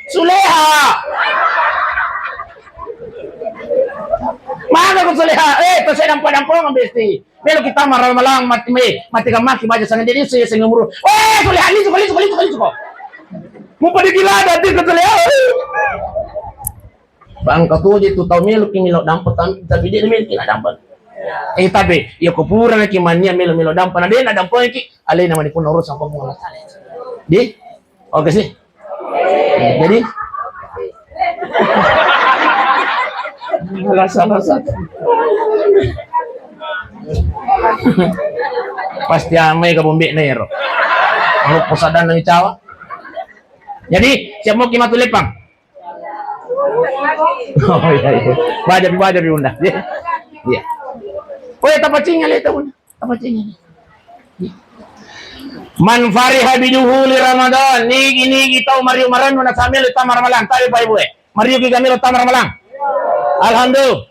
Suleha. Mana ko Suleha? Eh, to saya nampak-nampak besti. Melo kita marah malang mati me, mati kamaki baja sangan jadi saya sing umur. Eh, Suleha, lisu ko, lisu ko, lisu ko, lisu ko. Mupa dikila dati ko Suleha. Bangka tuji tu tau meloki melo dampa, tam-, tapi de' meloki na dampa. Eh, tapi iya ko pura naki mania melo-melo dampa, na de' na dampa ki, alena mani pun urus apa mau Allah Taala. Di? Oke sih. Eh, jadi rasa-rasa. Pasti amai ka bombe nero. Kalau posadan nang cawa. Jadi, siap mau ki matu lepang? Oh, iya, iya. Baja pi, baja pi, Bunda. Iya. Iya. Oh, iya, tapacinga le, ta, Bunda. Tapacinga. Man fariha biduhuli Ramadan. Nigi, nigi tau mario marennu na samelo tama Ramalang. Tabe, Pak Ibu, eh. Mario ki kamelo tama Ramalang. Alhamdulillah.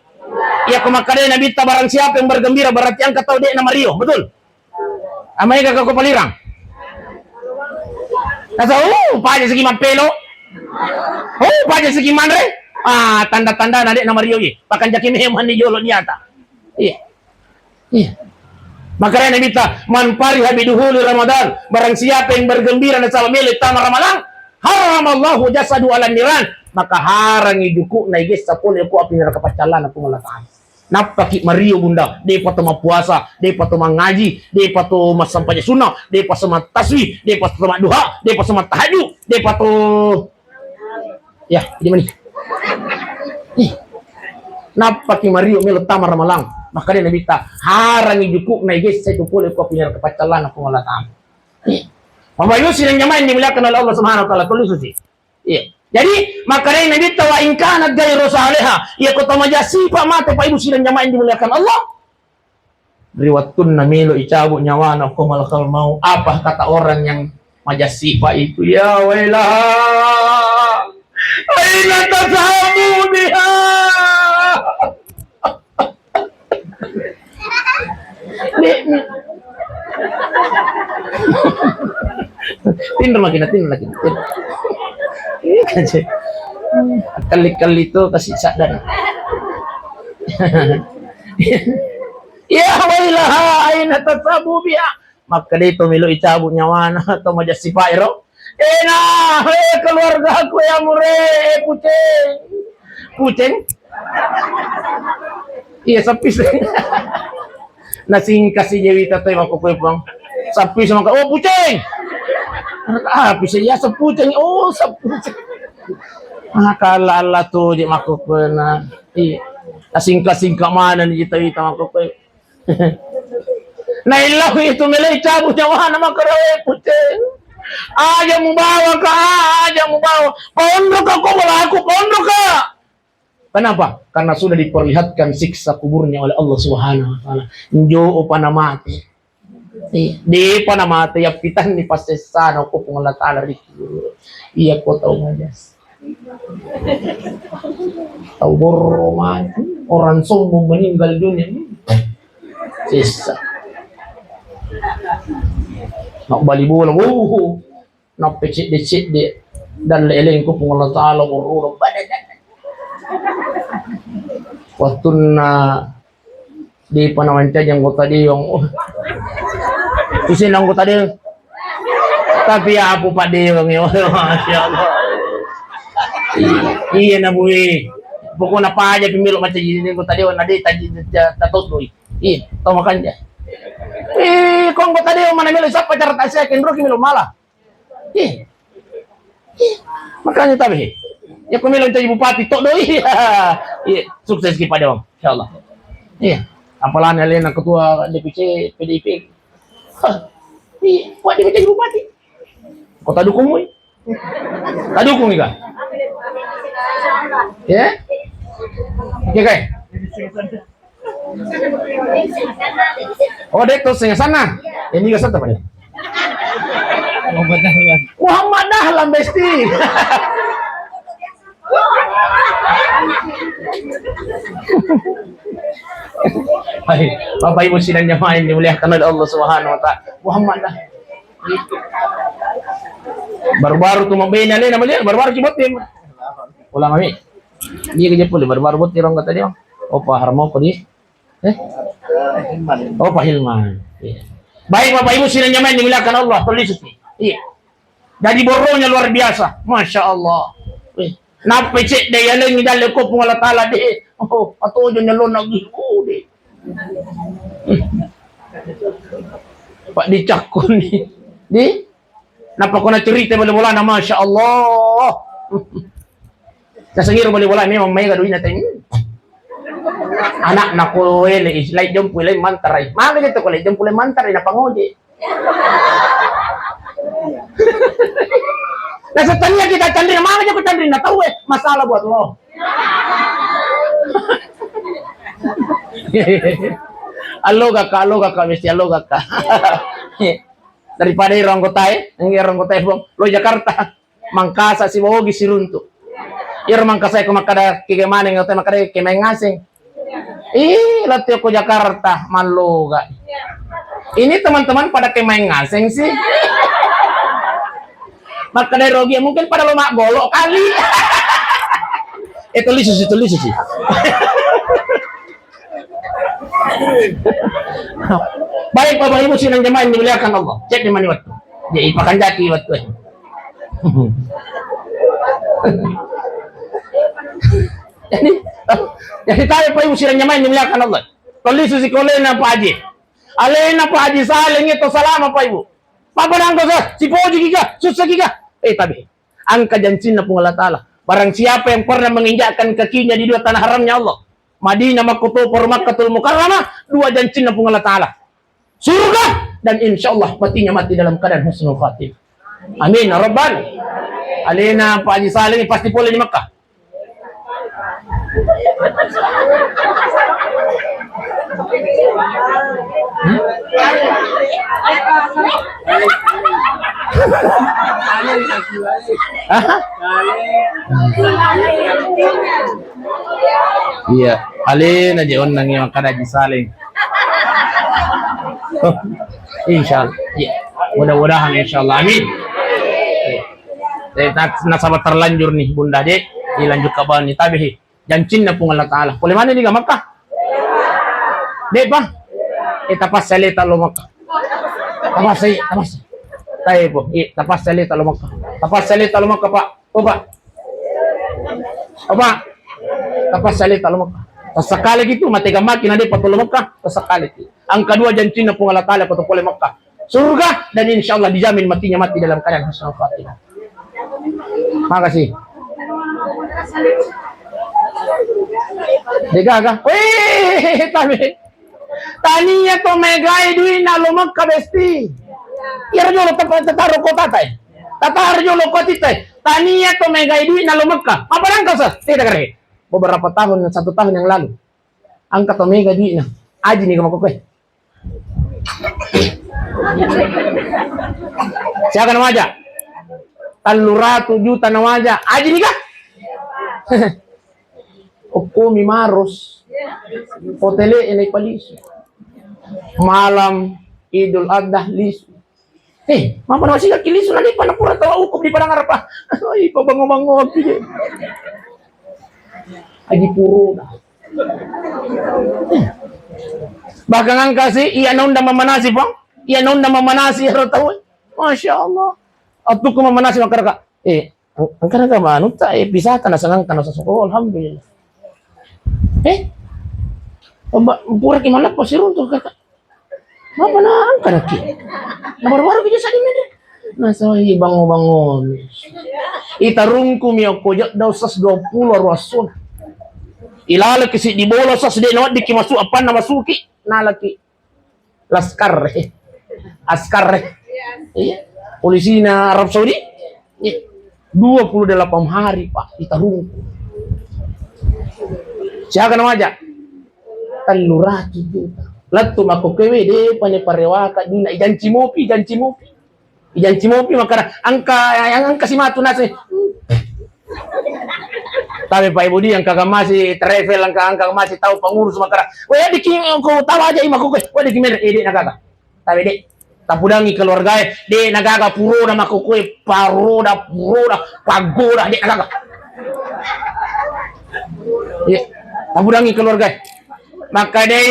Iya, ko makkadai Nabitta, barang siapa yang bergembira, berarti engka tau de' na mario. Betul? Amai ka ko palirang. Nasa, oh, paja sigi mappelo. Oh, paja sigi manre. Ah, tanda-tanda na de' na mario ye. Bahkan jaki memang ni jolo nyata. Iya. Iya. Makanya Nabitta, "Man fariha biduhuli Ramadan," barang siapa yang bergembira nasaba melo tama Ramalang, "harramallahu jasadu ala niran," maka harangi juku'na igessa pole ko api neraka paccallana Puang Allah Taala. Nappaki mario, Bunda, de'pa to mappuasa, de'pa to mangaji, de'pa to massampaja sunnah, de'pa to mattasbih, de'pa to madduha, de'pa to mattahajud, de'pa to, ya, di mana? Ih. Nappaki mario melo tama Ramalang. Makanya Nabitta, harangi juku'na igessa itu pole ko api neraka paccallana Puang Allah Taala. Ih. Bapak Ibu sidang jamaah yang dimuliakan oleh Allah Subhanahu wa Taala, tulis sih. Iya. Jadi, makkedai Nabitta, "Wa in kanat ghairu salihah." Iya, ko tau maja sipa mate, Pak Ibu sidang jamaah yang dimuliakan Allah. Ri wettunna melo icabu nyawana, ko malakal maut. Apa kata orang yang maja sipa itu? "Ya wailaha, aina tadhhabu biha?" Tinro lagi, tinro lagi. Iya kan, sih. Kali-kali itu kasih sadar. Ya wailaha, aina tadhhabu biha? Makkeda itu melo icabu nyawana, to maja sipa iro. Ena, eh, keluargaku ya mure, eh, Puceng. Puceng? Iya, sepi sih. Nasingkasi je wita toi makkokkoe, Puang. Sepi sama ka, "Oh, Puceng." Ah, bisa ya sepuceng. Oh, sepuceng. Ah, kala Allah tu je makkokkoe na. Iya. Nasingka-singka mana ni wita-wita makkokkoe. Naillau itu melo icabu nyawana, makkeda, "Eh, Puceng, aja mubawa ka, aja mubawa. Paonro ka ko bolaku, paonro ka." Kenapa? Karena sudah diperlihatkan siksa kuburnya oleh Allah Subhanahu wa Taala. Njo opa namate. Iya, depa namate, yappitanni passessana ko Puang Allah Taala ri kubur. Iya ko tau majas. Tau borro mati, orang sombong meninggal dunia. Sessa. Nak bali bola, wuh, nappe cedde-cedde dalle elengku Puang Allah Taala, borro pada. Wattunna Depa namancaji anggota dewan. Isi anggota dewan. Tapi apa Pak Dewan ya? Masya Allah. Iya na bue. Pokoknya paja pemilu macam ini anggota dewan, na de taji tatodoi. Iya, tau makanja. Eh, ko anggota dewan mana melo, siapa cara tak saya kendro ki melo malah. Iya. Iya. Makanya tapi, ya, ko melo jadi bupati, todoi. Iya, sukses ki Pak Dewan, insyaallah. Iya. Apalagi alena ketua D P C P D I P. Hah. Iya, buat dia jadi bupati. Ko tadukung mui? Tadukung ika? Ya? Oke, kai. Oh, dek to sing sana. Ini ga satu pada. Muhammad Dahlan. Muhammad Dahlan, besti. Hai, Bapak Ibu sidang jamaah yang dimuliakan oleh Allah Subhanahu wa Ta'ala. Muhammad Dahlan. Baru-baru tu mabena le nama dia, baru-baru ki botting. Ulama mi. Dia kerja pulih, baru-baru botting orang kata dia. Oh, paham mau ko dia? Eh? Oh, Pak Hilman. Iya. Baik, Bapak Ibu sidang jamaah yang dimuliakan Allah, tulis itu. Iya. Jadi borronya luar biasa. Masya Allah. Eh, nappa cedde yalengi dalle ko Puang Allah Taala de. Oh, atojo nyalona gitu de. Pak dicakkuni. Di? Nappa ko nacerita bola-bolana, Masya Allah. Nasengiro bola-bola memang maega duina teng. Anak nako ele, lai jompu, lai mantarai. Mana gitu ko lai jompu, lai mantarai, napangoje. Nah, setelah kita candri, mana aja ko candri, nah tahu eh, masalah buat lo. Allo kakak, allo kakak, mesti allo kakak. Daripada iro anggota e, enggak iro anggota e, Bong. Lo Jakarta. Mangkasa sibawa Ogi siruntu. Iro Mangkasa ko makkada kege maneng, atau makkada kemaing ngaseng. Ih, latti ko Jakarta, malloga. Ini teman-teman pada kemaing ngaseng sih. Makkada iro Ogi mungkin pada lo maggolo kali. Eh, tulis sih, tulis sih. Baik, Bapak Ibu sidang jamaah yang dimuliakan Allah. Cek di mana waktu. Jadi pakanjaki waktu. Jadi, jadi tahu Bapak Ibu sidang jamaah yang dimuliakan Allah. Tulis sih kolena Pak Haji. Alena Pak Haji Saleh itu salama Pak Ibu. Papa nangko sa, sipoji giga, susah giga. Eh, tapi angka jancinna Puang Allah Taala. Barang siapa yang pernah menginjakkan kakinya di dua tanah haramnya Allah, Madinah, Makkotopo, Makkatul Mukarramah, dua jancinna Puang Allah Taala. Surga dan insya Allah matinya mati dalam keadaan husnul khatimah. Amin ya rabbal. Alena Pak Haji Saleh ini pasti pole di Mekah. Iya, alena je onnang yang makan Haji Saleh. Insya Allah. Iya. Mudah-mudahan insya Allah. Amin. Eh, tak nasaba terlanjur nih Bunda de, dilanjut ke bawah nih tabihi. Jancinna Puang Allah Taala. Pole mana di Makkah? De pa? Eh, tapassa leta lo Makkah. Tapassa, tapassa. Tai po. Eh, tapassa leta lo Makkah. Tapassa leta lo Makkah, Pak. Oh, Pak. Oh, Pak. Tapassa leta lo Makkah. Tasakale gitu, mate gamaki na de pa lo Makkah. Tasakale gitu. Angka dua jancinna Puang Allah Taala ko to pole Makkah. Surga dan insya Allah dijamin matinya mati dalam keadaan husnul khatimah. Makasih. Degaga. Weh, tabe. Tania to megai duit na lo Mekka besti. Iyaro jolo tempat tataro kota tai. Tataro jolo kota tai. Tania to megai duit na lo Mekka. Apa nangka sa? Tidak kare. Beberapa tahun, satu tahun yang lalu. Angka to mega duit na. Aji ni kama kokoe. Siaga na waja? Tellu ratu juta na waja. Aji ni ga? Okkomi maros. Hotele e naipalisu. Malam Idul Adha lisu. Eh, mapa na masih kaki lisu na lipa na pura tawa ukup di padang arapa. Ai, pabango-bango aku je. Aji puru dah. Bahkan angka si, iya naunda mamanasi, Bang. Iya naunda mamanasi, ero tau. Masya Allah. Atuku mamanasi makaraka. Eh, ang-, angka na manu ta, eh, pisata na sangangka na sasoko. Alhamdulillah. Eh, pura ki malappo siruntu, Kakak. Mapa na angka naki? Na baru-baru ki saddi mede. Nasai bango-bango. Itarungku mi okko jedda usas dua puluh ruasun. Ilalaki siddi bola usas de naweddiki masuk appanna masuki. Nalaki. Laskar, eh. Askar, eh. Iya. Polisina Arab Saudi, eh, dua puluh delapan hari, Pak, ditarungku. Siaga namaja? Tellu ratu juta. Lettu makkokkoe we, depa ne parewaka dina, ijanci mopi, ijanci mopi. Ijanci mopi makkada, engka, engka si matu naseng. Tapi Pak Ibu di, engka masi travel, engka, engka masi tau pengurus makkada, "We, diki ko tau aja i makkokkoe, we, diki mere, eh, de' nagaga." Tapi de', tapudangi keluargae, de' nagaga puroda makkokkoe, paroda, puroda, pagoda, de' nagaga. Iya, tapudangi keluargae. Makkadai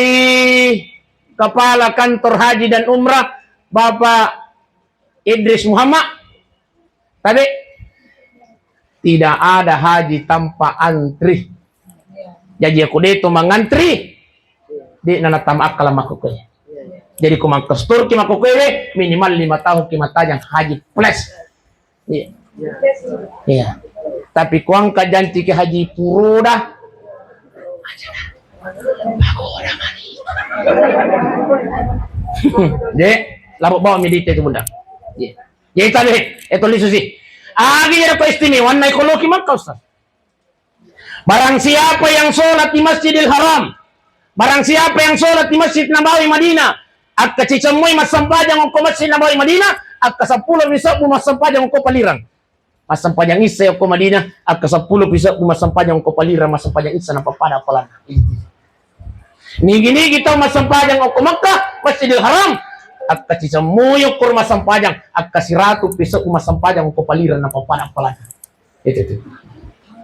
Kepala Kantor Haji dan Umrah, Bapak Idris Muhammad, tapi tidak ada haji tanpa antri. Jaji, aku de' to mangantri, de' na natama akkala makkokkoe. Jadi, ko mangkosturki makkokkoe, minimal lima tahun ki mattajang haji plus. Iya. Iya. Tapi ko engka janci ki haji puroda, aja. Pagoda mani. De', labo bawa mi dite tu bunda. Iya. Jadi tabe, eh, tuli susi. Agi ada keistimewaanna ko loki Makkah, Ustaz. Barang siapa yang sholat di Masjidil Haram, barang siapa yang sholat di Masjid Nabawi Madinah, akka cicemmui massempajang okko Masjid Nabawi Madinah, akka seppulo pi sebbu massempajang okko palirang. Massempajang Isya okko Madinah, akka seppulo pi sebbu massempajang okko palirang, massempajang Isya napappada apalanna. Nigi-nigi tau massempajang okko Makkah, Masjidil Haram, akka cicemmui okko massempajang, akka siratu pi sebbu massempajang okko palirang napappada apalanna. Itu, itu.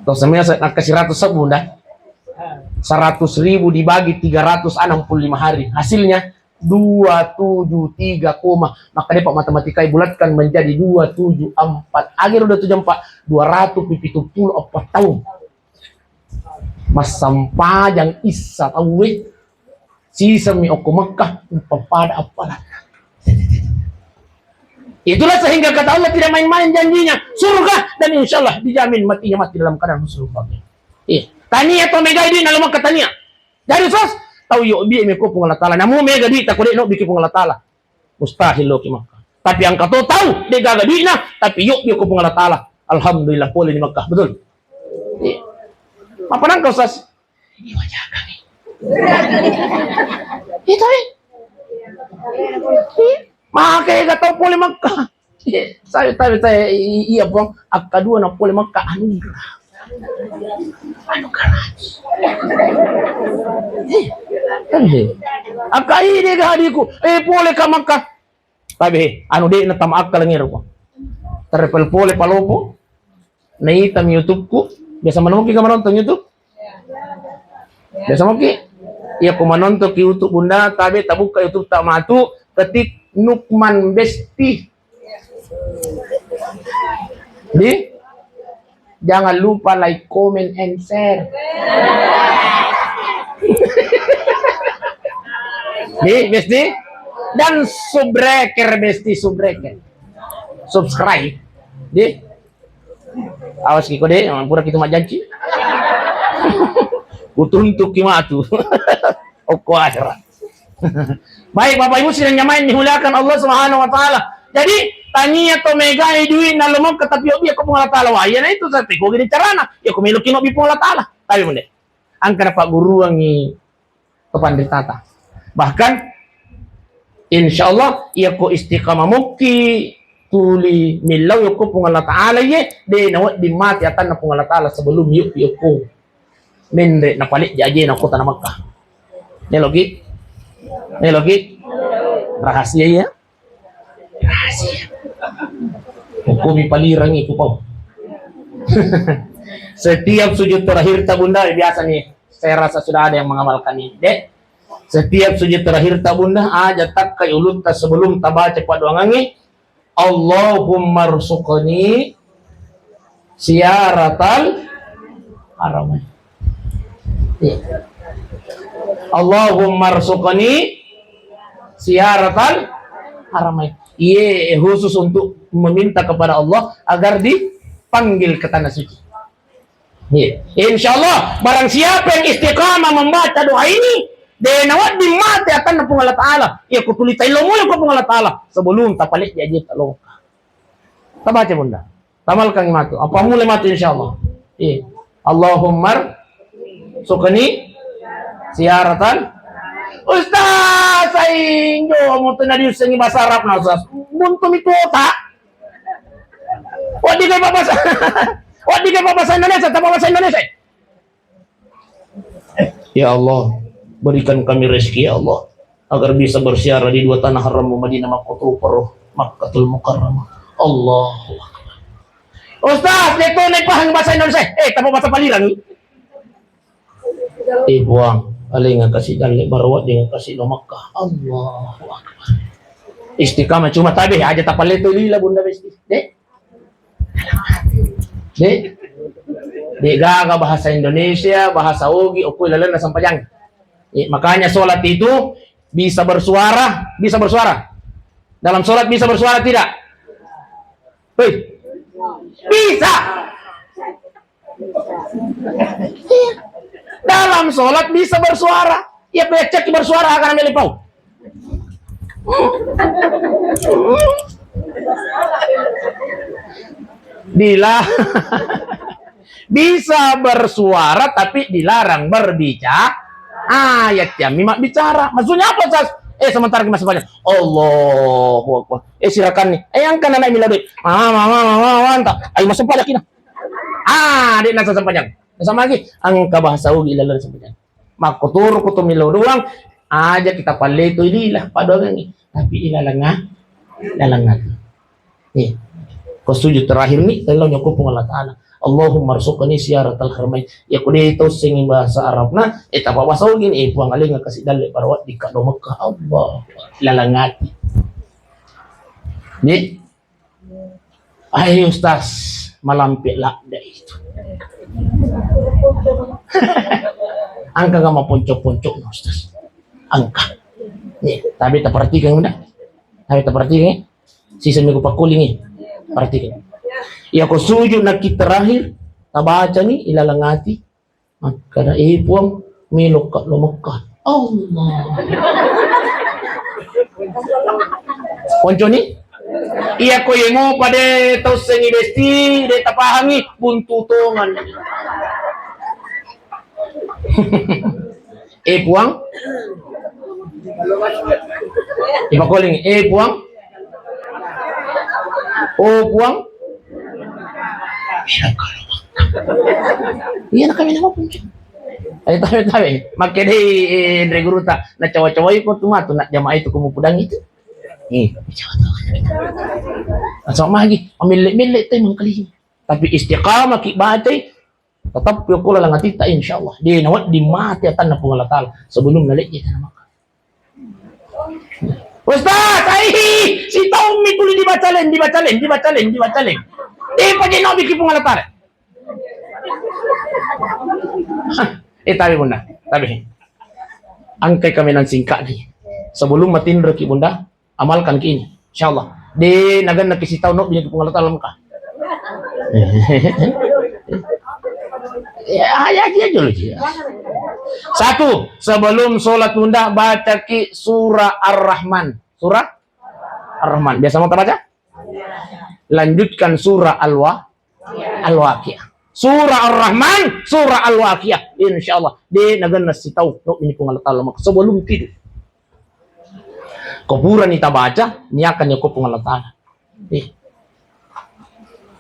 Terus semua se-, angka seratus sebbu, nda? Seratus ribu dibagi tiga ratus enam puluh lima hari. Hasilnya dua tujuh tiga koma. Maka dia, Pak, matematika, bulatkan menjadi dua tujuh empat. Akhir dua tujuh empat, dua ratus pitu puluh empat tahun. Massempajang Isya tauwe. Sisami okko Mekah, napappada apalanna. Itulah sehingga kata Allah tidak main-main janjinya. Surga dan insya Allah dijamin matinya mati dalam keadaan husnul khotimah. Iya. Tania to mega duit nalo Mekah tania. Jadi sos, tau yo bi meko Puang Allah Taala. Namu mega duit tako de no biki Puang Allah Taala. Mustahil loki Mekah. Tapi angka to tau de gaga duitna, tapi yo bi ko Puang Allah Taala. Alhamdulillah pole di Mekah, betul? Iya. Apa nangka Ustaz? Iya, wajakan. Itu, eh. Iya. Maka ega tau pole Mekah. Iya, saya, saya, saya, i-, iya, Puang. Akka dua na pole Mekah, anugerah. Anugerah. Eh, kan, eh. Akka ide ga adiku, eh, pole ka Mekah. Tapi, anu de' na tama akkalengero ko. Terpel pole palopo. Naita mi YouTube-ku. Biasa manoki ka menonton YouTube? Biasa moki? Iya, ku menonton ki YouTube Bunda, tabe tabuka YouTube ta matu, ketik Nukman Besti. Di? Jangan lupa like, comment, and share. Di, Besti? Dan subscribe, Besti, subscribe. Subscribe. Di? Awas ki kode, pura kita majanci. Utuntuk ki matu. Okko akhirat. Baik, Bapak Ibu sidang jamaah yang dimuliakan Allah Subhanahu wa Ta'ala. Jadi, tania to megai duit nalo Mekah tapi obi ko Puang Allah Taala. Wah, iya na itu, tapi ko gini carana. Ya, ko melo kinobi Puang Allah Taala. Tapi mende. Angkara Pak Guruangi kepanritata. Bahkan, insya Allah, iya ko istiqamah mukki tuli millau yoko Puang Allah Taala ye, de nawedding mati atanna Puang Allah Taala sebelum yuk yoko. Menre napalik jaje na kota na Mekah. Neloki? Neloki? Rahasia ya? Rahasia. Hukumi palirangi ku pau. Setiap sujud terakhir ta Bunda, biasa nih, saya rasa sudah ada yang mengamalkan ini. Dek, setiap sujud terakhir ta Bunda, aja takkai ulutta sebelum tabaca padoangangi, Allahumma rzuqni ziyaratal haramain. Iya. Allahumma rzuqni ziyaratal haramain. Iye, khusus untuk meminta kepada Allah agar dipanggil ke tanah suci. Iya. Insya Allah, barang siapa yang istiqamah membaca doa ini, de nawedding mati atanna Puang Allah Taala. Iya, kutuli taillo mulia ko Puang Allah Taala sebelum tapalik jaji talo. Tabaca, Bunda. Tamalkangi matu. Apa mulai matu, insyaallah. Iya. Allahumma rzuqni ziyaratal Ustaz, sainjo mutu na diussengi bahasa Arab na, Ustaz. Buntu mi kuota. Wedding ke bahasa, wedding ke bahasa Indonesia, tanpa bahasa Indonesia. Ya Allah, berikan kami rezeki, ya Allah, agar bisa berziarah di dua tanah harammu, Madinah Makkotoparo, Makkatul Mukarramah. Allahu Akbar. Ustaz, dia tuh naik paham bahasa Indonesia. Eh, tanpa bahasa Palirang. Eh, Puang, paling kasih dalle baru wedding kasih lo Makkah. Allahu Akbar. Istiqamah cuma tabe aja tapale tu lila, Bunda, besti. Dek. Dek. Dek gaga bahasa Indonesia, bahasa Ogi, okko lalenna sempajang. Eh, makanya sholat itu bisa bersuara, bisa bersuara. Dalam sholat bisa bersuara tidak? Hei. Bisa. Dalam sholat bisa bersuara. Ya, becek bersuara akan ambil pau. Dila. Bisa bersuara tapi dilarang berbicara. Ayat yang mimma bicara. Maksudnya apa, Sas? Eh, sementara masih banyak. Allahu Akbar. Eh, silakan nih. Eh, yang kan anak mila duit. Mama, mama, mama, mama, entah. Ayo masuk pada kita. Ah, dia nasa sempajang. Sama lagi, engka bahasa Ugi lalenna sempajang. Makkotoro ko to melo doang, aja kita palletoi lila, padoangengngi. Tapi ilalenga, ilalenga. Nih, ko sujud terakhir nih, telo nyoko Puang Allah Ta'ala. Allahumma rzuqni ziyaratal haramain. Ya ko de to sing bahasa Arab na, eh, tapa bahasa Ugi nih, eh, Puang alenga kasih dalle barawat di kado Mekah. Allah, ilalenga ati. Nih, Hai Ustaz, malampe ladde itu. Engka ga maponco-ponco, Ustaz? Engka. Nih, tapi taperhatikan udah. Tapi taperhatikan, eh. Sisa minggu pakuling, eh. Perhatikan. Ya ko sujud naki terakhir, tabacani ilalang ati. Makkeda, "Eh, Puang, melokka lo Mekah." Allah. Ponconi? Iya ko yemo pade tau sengi besti, de tapahangi, buntu tongan. Eh, Puang? Ipakoling, "Eh, Puang? Oh, Puang?" Iya, na kami nama pun. Ayo, tabe, tabe. Makkedai, eh, Andre Guruta, na cawa-cawai ko tu matu, na jamaah itu ko mupudang itu. Eh, langsung magi, amille-mille te mengkali. Tapi istiqamah ki batai, tetap yokko laleng atitta, insyaallah. De nawedding mate atanna Puang Allah Ta'ala sebelum nalejje tana Makkah. Ustaz, aihi, sitaung mi tuli dibaca leng, dibaca leng, dibaca leng, dibaca leng. De paje nabi ki Puang Allah Ta'ala. Hah, eh, tabe Bunda, tabe. Engkai kamenang singkat di. Sebelum matinro ki Bunda, amalkan ki ini, insyaallah. De nagenna ki sitaung, no bini ki Puang Allah Ta'ala Mekah. Ya, ya, ya, dulu, ya. Satu, sebelum sholat Bunda, baca ki surah Ar-Rahman. Surah Ar-Rahman. Biasa mau terbaca? Lanjutkan surah Al-Wa-, Al-Waqiah. Surah Ar-Rahman, surah Al-Waqiah. Insyaallah. De nagenna sitaung, no bini Puang Allah Ta'ala Mekah. Sebelum tidur. Ko purani tabaca, niakan yako Puang Allah Ta'ala. Eh.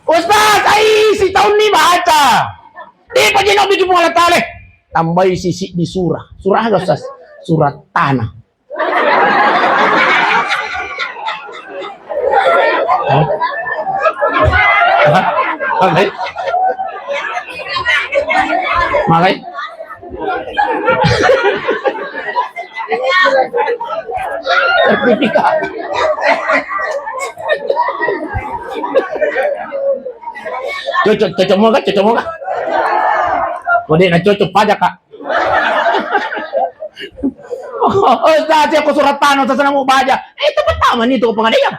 Ustaz, ai, sitaung ni baca. Eh, paje nabi ki Puang Allah Ta'ala. Tambai sisi di surah. Surah aga, Ustaz? Surah Tanah. Hah? Hah? Makai? Makai? Sertifikat. Cocok, cocok mau kah? Cocok mau kah? Kode na cocok pajak, Kak. Oh, Ustaz, ya, aku surat tanah, Ustaz, namu baca. Eh, itu pertama nih, itu pengadaian.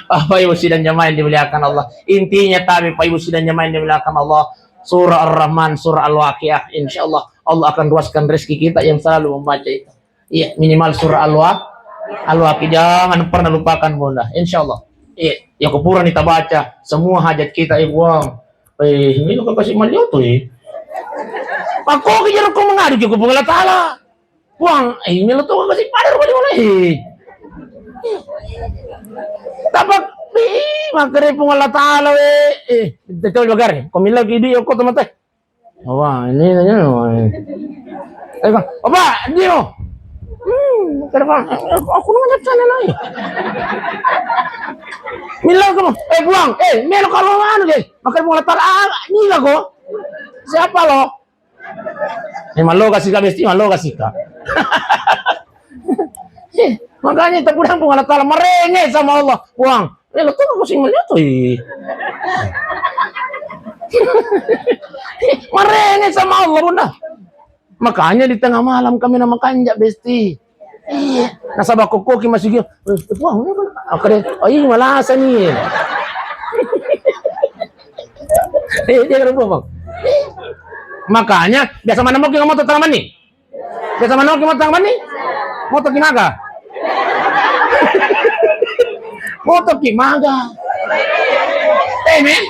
Bapak Ibu sidang jamaah yang dimuliakan Allah. Intinya tabe, Pak Ibu sidang jamaah yang dimuliakan Allah. Surah Ar-Rahman, surah Al-Waqiah. Insya Allah, Allah akan luaskan rezeki kita yang selalu membaca itu. Iya, minimal surah Al-Wa-, Alwaki, jangan pernah lupakan, Bunda. Insya Allah. Iya, ya, kupurani tabaca semua hajat kita, eh, Puang. Eh, ini kok kasih malio tuh, eh. Aku kejar kau mengadu ke Puang Allah Ta'ala. Puang, eh, ini lo tuh kasih pada rumah di mana, eh. Tapi, eh, makanya Puang Allah Ta'ala, eh. Eh, kita coba bagari. Kau mila gidi, aku teman teh. Apa? Ini nanya apa? Eh, Bang. Apa? Dio. Hmm, kenapa? Aku nanya sana lagi. Mila kamu. Eh, Puang. Eh, melo kalau anu deh. Makan bola tar ah, ini lah kok. Siapa lo? Eh, malo kasih kak, besti, malo kasih kak. Eh, makanya kita pulang Puang Allah Ta'ala, merengek sama Allah. Puang, eh, lo tuh aku sih melihat tuh, ih. Merengek sama Allah, Bunda. Makanya di tengah malam kami nama kanjak, besti. Iya. Nasaba kokoki masih gila. Eh, Puang, ini kan. Aku deh, oh, iya, malasa nih. Eh, dia kan, Bang. Makanya, biasa mana mau kita motor tanaman nih? Biasa manoki moto tangga mani? Moto ki maga? Moto ki maga? Eh, men?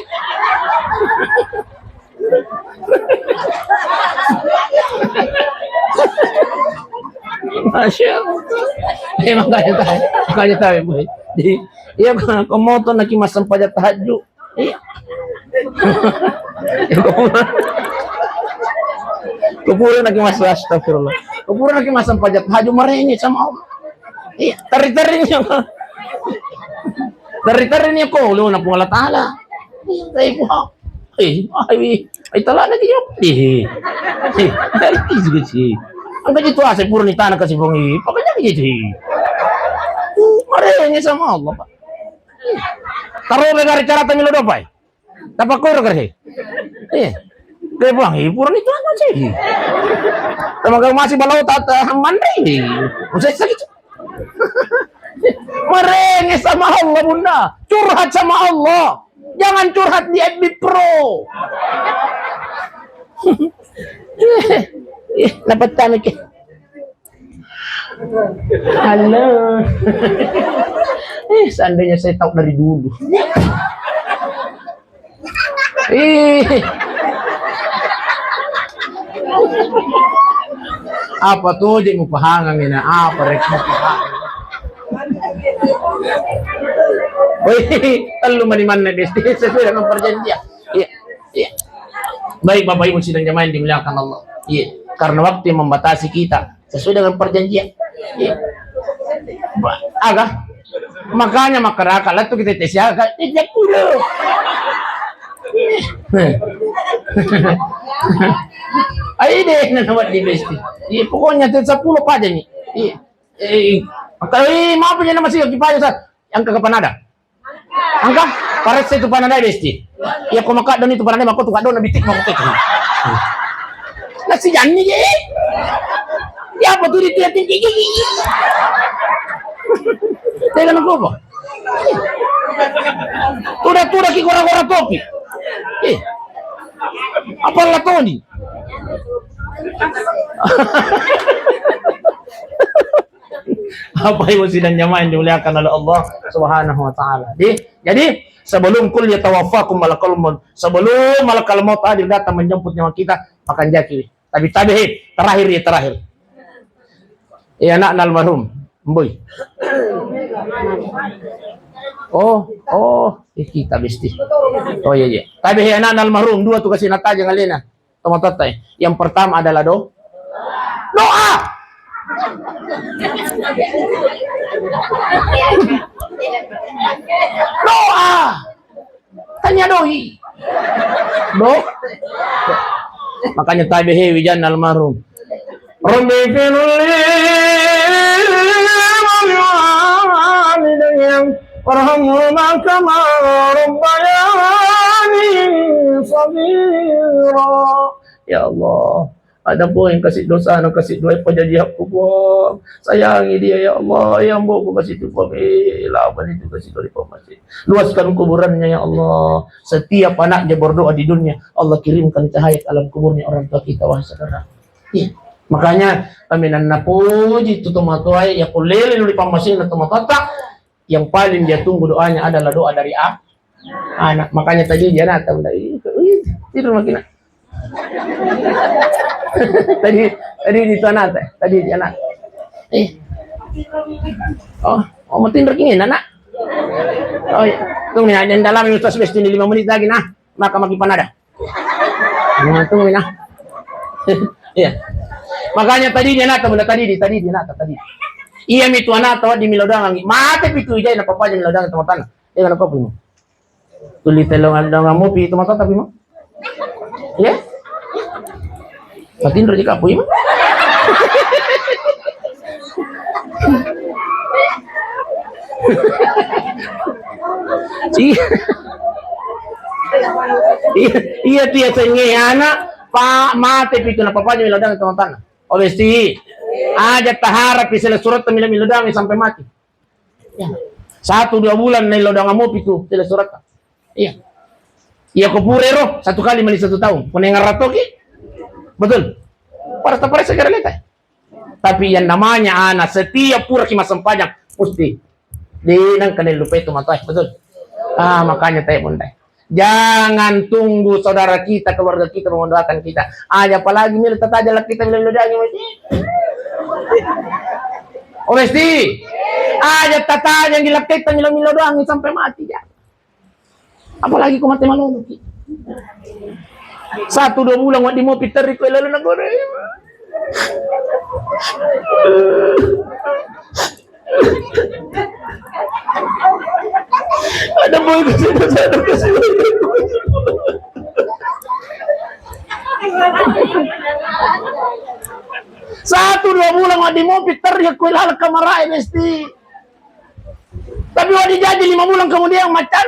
Masya Allah. Eh, makanya tahu, makanya tahu, Boy. Jadi, iya, kalau moto naki masam pajak tahajud. Iya. Kupura lagi masuk, astagfirullah. Kupura lagi masuk pajak haju, marenge sama Allah. Iya, teri-teri ni. Teri-teri ni ko lu na Puang Allah Taala. Iya, tapi Puang. Eh, ai, ai, tala lagi jawab. Eh. Eh, dari juga sih. Angka jitu ase pura ni tanah kasih Puang. Pakai lagi jitu. Marenge sama Allah, Pak. Taro be gari carata milo dopai. Tapa koro kare. Eh. Ke Puang, eh, pura ni tuan sih. Tama kau masih balau tata manre. Usai sakit. Marenge sama Allah, Bunda. Curhat sama Allah. Jangan curhat di F B Pro. Eh, dapat tani ke. Halo. Eh, seandainya saya tahu dari dulu. Ih. Apa tuh, Jek, mau pahangang ini? Apa rek mau pahangang? Woi, telu mani manne, besti, sesuai dengan perjanjian. Iya, iya. Baik, Bapak Ibu sidang jamaah yang dimuliakan Allah. Iya, karena waktu yang membatasi kita. Sesuai dengan perjanjian. Iya. Ba-, aga? Makanya makaraka, lah tuh kita tes ya, Kak. Tiga puluh. Ayo deh, nah, buat di besti. Iya, pokoknya tuh sepuluh aja nih. Iya. Eh, kalau, eh, maaf ya, nama sih, kita aja, Sat. Yang ke kapan ada? Angka, paresse tu panadai besti. Iya, ko makaddo ni tu panadai, mako tu kaddo na bitik mako tu. Nasi janni je. Iya, apa tu di tiap tinggi gigi? Tega na kopo. Tuda-tuda ki gora-gora topi. Eh. Apa latoni? Apa ibu sidang jamaah yang dimuliakan oleh Allah Subhanahu wa Ta'ala. Jadi, jadi sebelum kul yatawaffakum malakul maut, sebelum malakal maut hadir datang menjemput nyawa kita, makan jaki. Tapi tabe he, terakhir ya terakhir. Iya, anakna almarhum, Mboi. Oh, oh, eh, kita besti. Oh iya, iya. Tabe he, anakna almarhum, dua tu kasih natajang alena. Tomatoatta, eh. Yang pertama adalah do-, doa. Doa. Tanya doi. Do-, makanya tabe he wijanna almarhum. Rabbi firli waliwalidayya warhamhuma kama rabbayani shaghira. Ya Allah, ada pun yang kasih dosa, yang kasih doa, pajaji aku, Puang. Sayangi dia, ya Allah. Yang bawa aku kasih tu, Puang. Eh, laban itu kasih doa, Puang, masih. Luaskan kuburannya, ya Allah. Setiap anaknya berdoa di dunia, Allah kirimkan cahaya ke alam kuburnya orang tua kita, wah, sekarang. Iya. Makanya, kaminang napuji tu tomatoae, ya ko lele lu ri pammasena tomatoatta, yang paling dia tunggu doanya adalah doa dari a-, anak. Makanya tadi dia nata, udah, ih, ih, tidur makin. Tadi, tadi di sana teh, tadi di anak. Eh. Oh, oh, mau tinro kini, anak? Oh, iya. Tunggu ya, dan dalam Ustaz Besti ini lima menit lagi, nah. Maka maki panada. Nah, tunggu, nah. Iya. Makanya tadi dia nata, bunda tadi di, tadi dia nata, tadi. Iya, mi tu anak tahu di milodangi. Mate pitu ijai na papa aja milodangi teman tanah. Iya, kenapa pun? Tuli telongan dong mopi itu mata tapi mau. Ya? Matinro jika apa, Ima? Iya. Iya, iya, tu ya, senge anak, pa, mate pitu na papa aja milodangi teman tanah. Oh, Besti. Aja taharap sila surat milo-milo dami sampai mati. Ya. Satu dua bulan nai lo danga mopi tu, tele surat. Iya. Iya, ko pura ro, satu kali mani satu tahun. Ko nengaratoki. Betul. Pada tapare segera leta. Tapi yang namanya anak, setiap pura ki massempajang, mesti di nang kena lupa itu matoe. Betul. Ah, makanya teh, bunda. Jangan tunggu saudara kita, keluarga kita mendoakan kita. Aja apalagi mila tataja lakkita mila milo doangi. Oh, Besti. Aja tataja di lakkita mila milo doangi sampai mati, ya. Apalagi ko mate maloloki. Satu dua bulan waddi mopi terri ko lalu nagore. Ada boy ke sini, saya ada ke sini. Satu dua bulan waddi mopi terri ko lalu kamarae, Besti. Tapi waddi jaji lima bulan kemudian macan.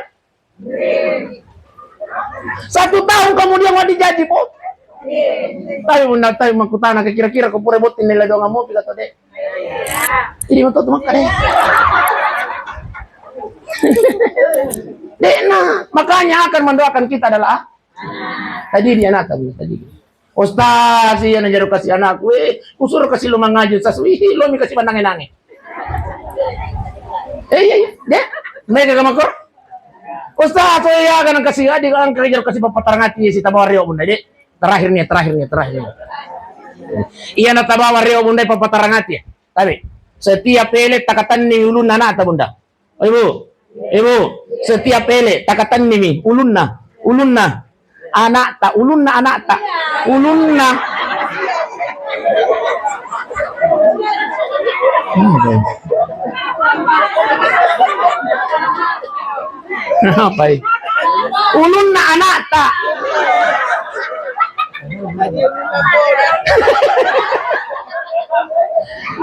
Satu tahun kemudian waddi jaji, bo. Tapi bunda, tapi makkutana ke kira-kira ko pura botting nila doang mopi kata dek. Jadi mau tuh makan deh. Dek, nah, makanya akan mendoakan kita adalah tadi dia nata, bunda, tadi. Ustaz, iya na jaro kasi anakku, eh, kusuro kasi lo mangaji, Ustaz. Wih, lo mi kasi panange-nange. Eh, iya, iya, dek. Mega ka makko. Ustaz, oh iya, kan kasi adi, kan ka jaro kasi papatarangati, si tabawa reo, bunda, dek. Terakhir nih, terakhir nih, terakhir nih. Iya, na tabawa reo, bunda, papatarangati. Tapi setiap pele takatanni ulunna anakta, bunda. Ibu, ibu, setiap pele, takatanni mi, ulunna, ulunna, anakta, ulunna, anakta, ulunna. Apa ini? Ulunna anakta.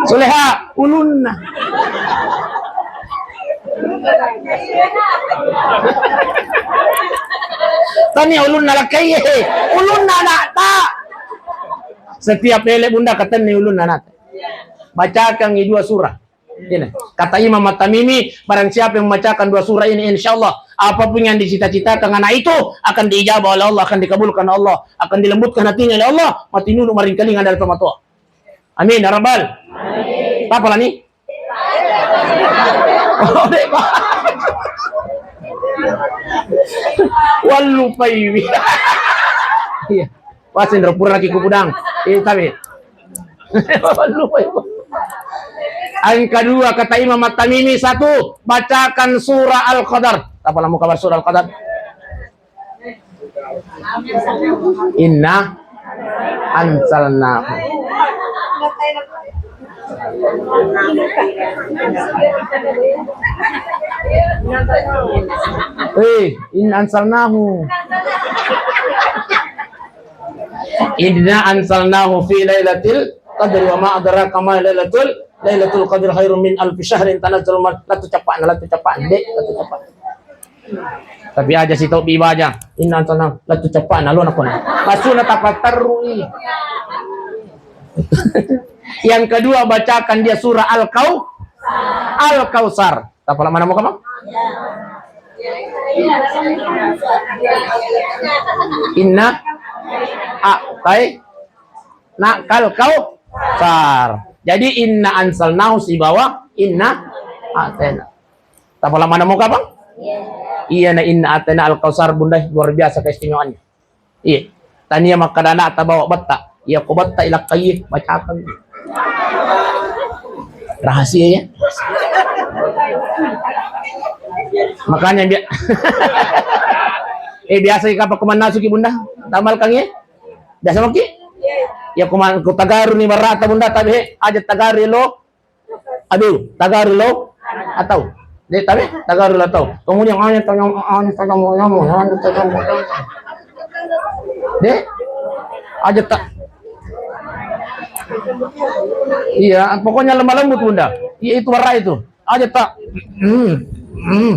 Soleha, ulunna. Tania ulunna lakkaie, ulunna anakta. Setiap pele, bunda, katenni ulunna anakta. Bacakangi dua surah. Ini, kata Imam At-Tamimi, barang siapa yang membacakan dua surah ini, insya Allah, apapun yang dicita-citakan anak itu akan diijabah oleh Allah, akan dikabulkan Allah, akan dilembutkan hatinya oleh Allah, mati nunu maringkalingan dalam pematuan. Amin, ya Rabbal. Apa lah ni? Oh, dek, Pak. Walu paiwi. Iya. Wasin ro pura ki kupudang. Eh, tapi. Walu paiwi. Yang kedua, kata Imam At-Tamimi, satu, bacakan surah Al-Qadar. Apa lamu kabar surah Al-Qadar? Inna anzalnahu. Eh, inna anzalnahu. Inna anzalnahu fi lailatul qadri wa ma adraka ma lailatul, lailatul qadri khairum min alfi syahrin tanazzalul mal-, latu capakna, latu capak, dek, latu capak. Tapi aja si tobi baja. Inna anzalna, latu capakna, lo nakona. Pasuna tapatterui. Yang kedua, bacakan dia surah Al-Kau-, Al-Kautsar. Tapala mana mau kamu? Inna a tai nak kal kau Kautsar. Jadi inna anzalnahu sibawa inna a'taina. Tapala mana muka, Bang? Iya, na inna a'taina al-kautsar, Bunda, luar biasa keistimewaannya. Iya. Tania makkadana tabawa betta. Iya ko betta ilakkai, bacakan. Rahasia ya. Makanya bi- eh biasa kapang ko mannasuki, Bunda? Tamalkang ya? Biasa maki? Ya ko man- ko tagaru ni barata, Bunda, tabe he, aja tagaru lo. Aduh, tagaru lo atau? De tabe, tagaru lo atau? Kemudian hanya tanya, hanya tanya, hanya tanya. De, aja tak. Iya, pokoknya lemah lembut, Bunda. Iya, itu warna itu. Aja tak. Hmm. Hmm.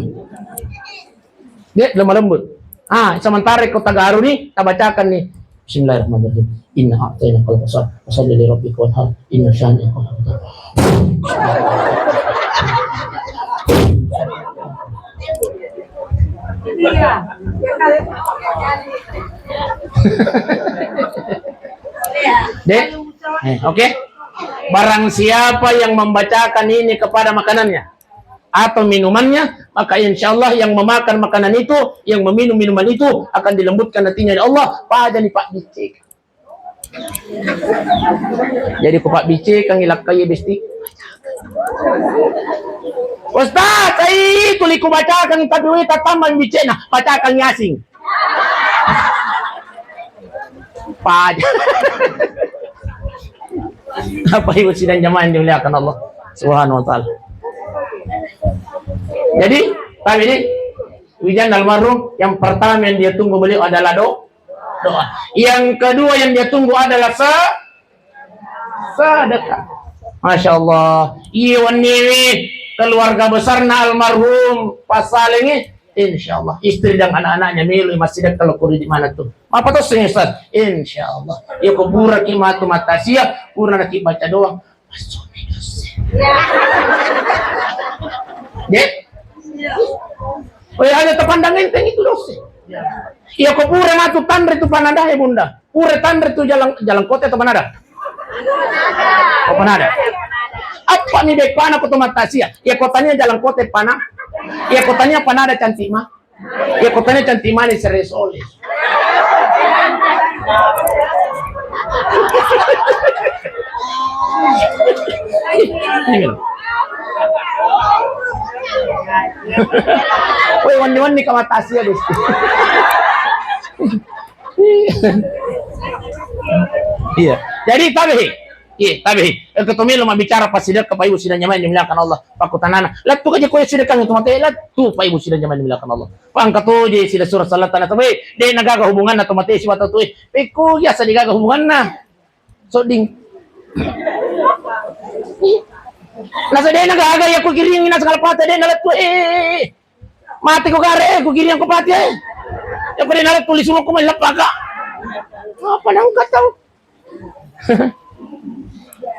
De, lemah lembut. Ah, sementara ko tagaru ni, tabacakan ni. Bismillahirrahmanirrahim. Inna a'taina kal kautsar. Fasalli li rabbika wanhar. Inna syani'aka huwal abtar. De, eh, oke. Barang siapa yang membacakan ini kepada makanannya, atau minumannya, maka insya Allah yang memakan makanan itu, yang meminum minuman itu akan dilembutkan hatinya oleh Allah. Pajani Pak Bicik. Jadi ku Pak Bicik kang ilakkai besti. Ustaz, sai tuli ku bacakan tapi wita tambah bicena, bacakan Yasin. Pajak. Apa ibu sidang jamaah yang dimuliakan Allah Subhanahu wa taala. Jadi, paham ini? Wijan almarhum yang pertama yang dia tunggu beliau adalah do doa. Yang kedua yang dia tunggu adalah se sedekah. Masya Allah. Iya wenni keluarga besarna almarhum Pak Saleh ini. Insya Allah istri dan anak-anaknya melu masih kalau kuri di mana tuh. Apa tuh sih Ustaz? Insya Allah. Ya ko pura ki matu matasia, pura naki baca doang. Masuk dosa. Dek? Oh ya, ada terpandang enteng itu dosa. Ya ko pura matu tanre tu panadahe, Bunda. Pura tanre tu jalan, jalan kota atau panada? Oh, panada. Apa ni dek pana ko to matasia? Ya kotanya jalan kota pana. Ya kotanya panada cantik mah. Ya kotanya cantik manis serius oleh. Woi, wani-wani ka matasia, Gusti. Iya. Jadi tabe he. Iya, tabe he. Engka to melo mabbicara passidekka, Pak Ibu sidang jamaah yang dimuliakan Allah. Pakkutanana. Lettu ka je ko sidekka tu mate, lettu Pak Ibu sidang jamaah yang dimuliakan Allah. Pangka to je sila surah salat tanah tabe. De nagaga hubunganna to mate sibawa tau tuwe. Pekko biasa digaga hubunganna. Sodding. Nasa de nagaga ya ku kiring nasa kalapate de nalettu. Eh, eh, eh, eh. Mati ko gare, eh, ku kiring ko pati, eh. Ya pada nalettu lisuruh ko mai leppaka. Apa nang kau tahu?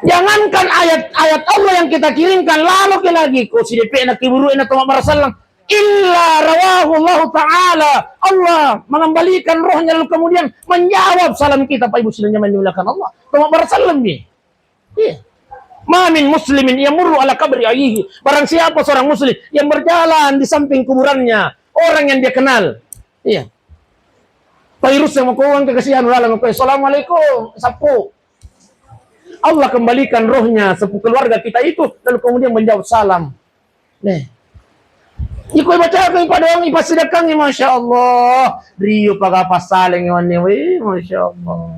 Jangankan ayat-ayat Allah yang kita kirimkan, lalu ke lagi ko sidepe na kiburu na toma barasallang. Illa rawahu Allah Ta'ala. Allah mengembalikan rohnya lalu kemudian menjawab salam kita, Pak Ibu sidang jamaah yang dimuliakan Allah. Toma barasallang ni. Iya. Ma min muslimin yamurru ala qabri ayyihi. Barang siapa seorang muslim yang berjalan di samping kuburannya orang yang dia kenal. Iya. Virus yang mau kau angkat kasihan lalu kau assalamualaikum, sapu. Allah kembalikan rohnya sepupu keluarga kita itu lalu kemudian menjawab salam. Nih. Iko baca ko ipadoang ipasidakangi, Masya Allah. Rio paga pasalengi wanni, wih, Masya Allah.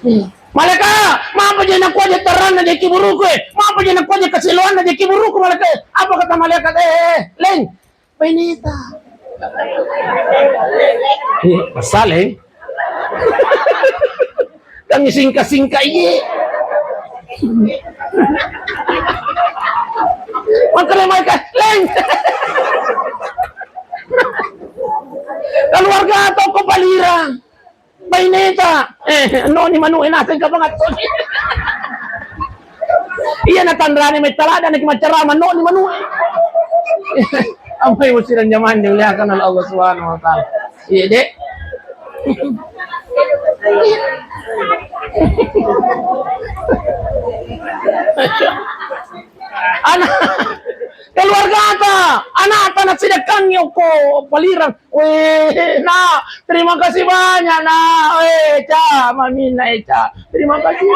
Nih. Maleka, mapa je nakua je taranna je kiburuku, eh? Mapa je nakua je kasiloanna je kiburuku, maleka? Apa kata malaikat? Eh, eh, eh, leng. Peneta. Eh, pasaleng. Kang singka-singka iye. Makanya mereka leng. Keluarga toko palirang. Baineta. Eh, noni manu enaseng ka banget. Iya na tanrane mai talada naki macarama noni manu. Apa yang mesti dan zaman dimuliakan oleh Allah Subhanahu wa taala. Iya, Dek. Ana-, keluargata, anakta nasidekkangngi okko palirang. Weh, Nak, terima kasih banyak, Nak. Eh, Ca, maminna, eh, Ca. Terima kasih.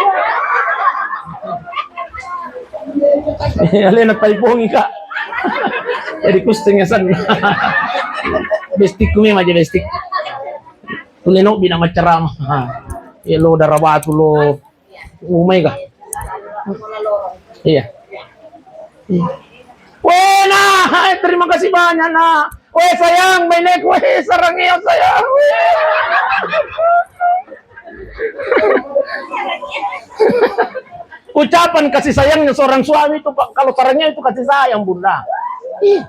Alena taipongi, Kak. Jadi kusting ya san. Bestikku memang aja bestik. Tuleno bina macerama. Ha. Ya lo darabatu lo. Umai kah? Iya. Iya. Weh, Nak, terima kasih banyak, Nak. Weh, sayang, baineku, weh, sarangnya, sayang. Ucapan kasih sayangnya seorang suami itu, Pak, kalau sarangnya itu kasih sayang, Bunda. Ih.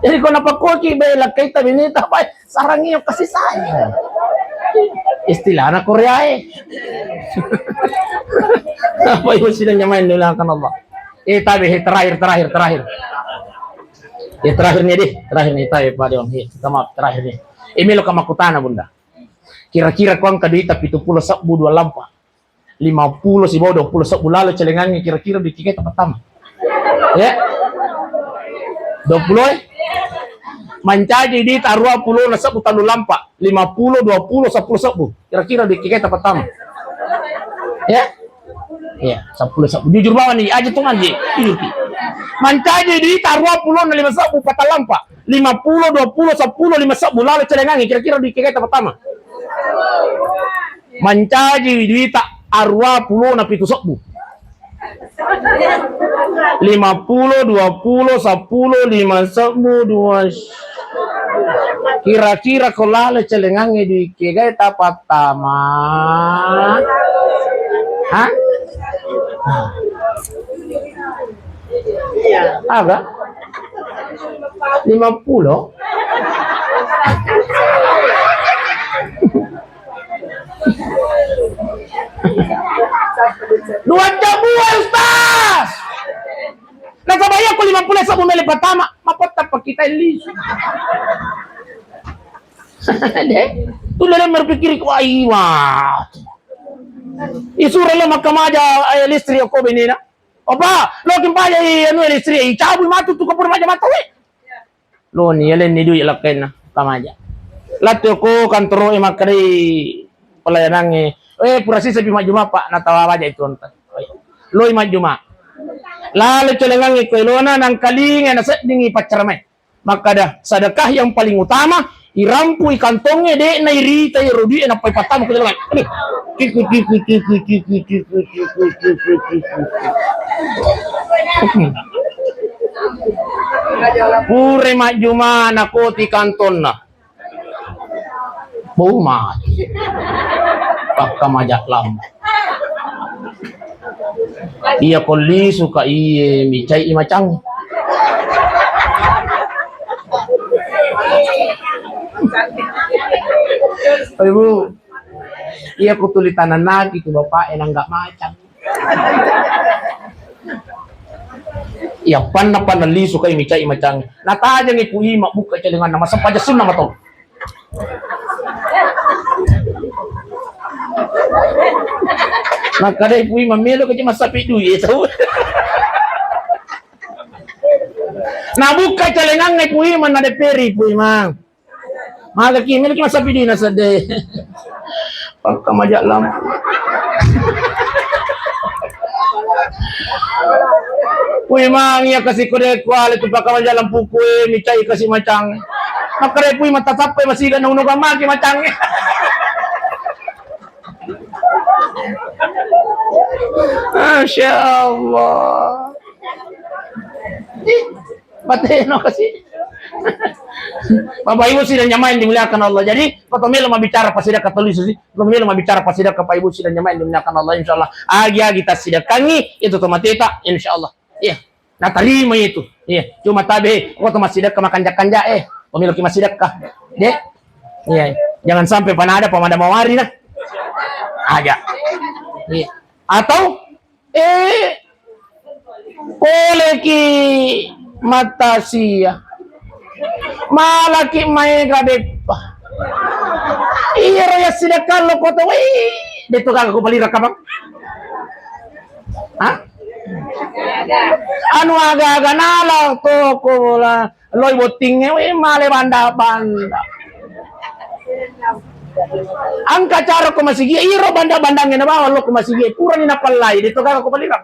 Jadi, ko napakkoki, be, lakkaita, bineta, Pak, sarang iyo kasih sayang. Istilahna Korea e. Apa yang sudah nyamain dulu akan Allah. Eh, tabe, eh, terakhir, terakhir, terakhir. Ya, terakhir nih, deh. Terakhir nih, tabe, Pak Dewan. Iya, kita maaf, terakhir nih. Eh, melo ka makkutana, Bunda. Kira-kira ko engka duita pitu pulo sebbu dua lampa. Lima pulo sibawa dua pulo sebbu lalo celengangnge, kira-kira duit kiketa pertama. Ya. Dua pulo, eh? Mancaji duit arua pulo na sebbu tallu lampa. Lima pulo, dua pulo, seppulo sebbu. Kira-kira duit kiketa pertama. Ya. Ya, seppulo sebbu. Jujur bawang nih, aja tuh ngaji. Jujur ki. Mancaji duit arua pulo na lima sebbu patang lampa. Lima pulo, dua pulo, seppulo, lima sebbu lalo celengangnge, kira-kira duit kiketa pertama. Mancaji duita arua pulo na pitu sebbu. Lima pulo, dua pulo, seppulo, lima sebbu, dua. Kira-kira ko lalo celengangnge duit kegae tapattama. Hah? Aga? Lima pulo? Dua jam buah, Ustaz. Nasaba iya ko lima pulo sebbu mele pertama, mapotta pakita lisu. Deh, tu lele merpikir ko aiwa. Isuro lo makkamaja, eh, listrik ko benena. Opa, lo kimpaja i anu listrik, i cabui matu tu ko pura maja mata we. Lo ni, yalenni dui lakkainna, kamaja. Lattu ko kantoro e makkedai pelayanangnge, "Eh, pura sisepi majjuma, Pak," natawa baja itu onta. Loi majjuma. Lalo celengangnge ko elona, nangkalinga naseddingi paccaramae. Makkada, sedekah yang paling utama, irampui kantongnge, de'na irita iyaro dui'e, nappai pattama ko jalangnge. Aduh. Tiku, tiku, tiku, tiku, tiku, tiku, tiku, tiku, tiku. Pura majjuma nakoti kantonna. Bau mati. Pakka majak lamba. Iya ko lisu ka iye micai macang. Ibu, iya ko tuli tananaki tu bapak enang nggak macang. Iya panna panna lisu kai micai macang. Natajangi Pu Ima bukka celenganna masappa aja sunna matau. Makkadai Pu Ima melo kaji masapi dui tau. Nabukka celenganna Pu Ima nadeperi Pu Ima. Magaki melo ki masapi dui nasedde. Pakka majak lampu. Pu Ima iya kasi kode kuale tu pakka majak lampu kue micai kasi macang. Makkadai Pu Ima tatappai masiga na uno gamaki macang. Masya Allah. Pateno kasi. Bapak Ibu sidang jamaah yang dimuliakan Allah. Jadi, foto melo mabbicara pasidakka tolisu sih. Foto melo mabbicara pasidakka Pak Ibu sidang jamaah yang dimuliakan Allah. Insya Allah. Agi-agi tasidakkangi itu tomateta. Insya Allah. Iya. Natarima itu. Iya. Cuma tabe, foto masidakka makanja-kanja eh. Pemilu ki masidakka. Dek. Iya. Jangan sampai panada pamada mawari nah. Aja. Iya. Atau Eh, poleki matasia. Malaki maega beppa. Iyaro yassidakkang lo koto, wei. Detto gaga ko palira kapang? Hah? Anu aga-aga nala toko bola loi bottingnge, we male banda-banda. Engka cara ko masigie, iro banda-bandangnge nabawa lo ko masigie, purani napallai, detto gaga ko palirang.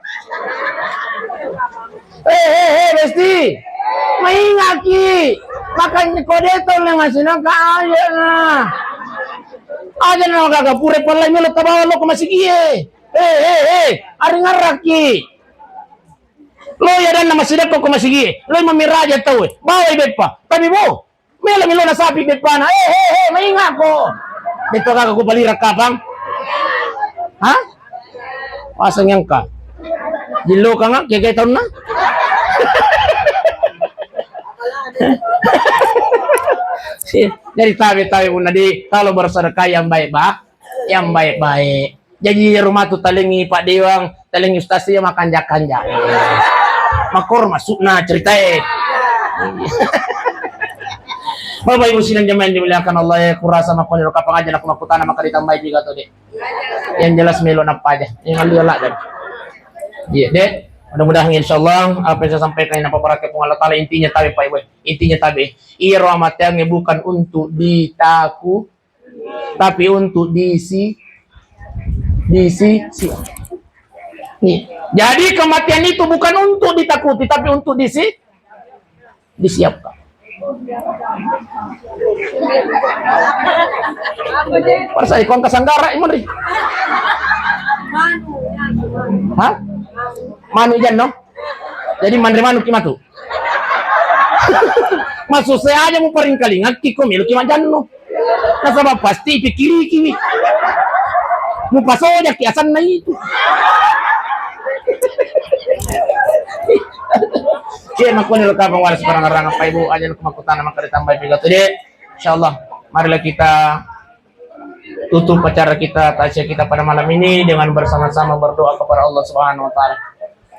Eh, eh, eh, Besti, maingaki, makanya ko detto le masinaka aja na. Aja na gaga pura pallai melo tabawa lo ko masigie. Eh, eh, eh, aringarraki. Loi adanna massidekko ko masigie, loi mamiraja tauwe, bawai beppa, tapi bo, melo melo nasapi beppana, eh, eh, eh, maingako. Betto gaga ko palira kapang? Hah? Pasang engka. Jillo kanga, kegai taunna? Jadi tabe-tabe punna di, kalau bersedekah yang baik, bah, yang baik-baik. Jaji iyaro matu talengi Pak Dewang, talengi Ustaz iya makanja-kanja. Makor masukna ceritae. Bapak Ibu sidang jamaah yang dimuliakan Allah, ya, kurasa makoni ro kapang aja nak makutana maka ditambahi juga tuh, Dek. Yang jelas melo nappa aja. Yang lalu lah, Dek. Iya, Dek. Mudah-mudahan insyaallah apa yang saya sampaikan ini apa berkat Puang Allah Taala, intinya tabe, Pak Ibu. Intinya tabe. Iyaro amateangnge bukan untuk ditaku tapi untuk disi, disi, si. Nih. Jadi kematian itu bukan untuk ditakuti, tapi untuk disi, disiapkan. Percaya kau angka sanggara, Imam Ri? Hah? Manu ijan, no? Jadi manre manu ki matu. Maksud saya aja mu paringkalingakki ko meloki majannu. Nasaba pasti pikirikiwi. Mu pasojaki asanna itu. Cie makoni lo kapang waras parang-arang apa ibu aja nu makutana maka ditambahi piga tu, Dek. Insyaallah, marilah kita tutup acara kita, takziah kita pada malam ini dengan bersama-sama berdoa kepada Allah Subhanahu wa Ta'ala.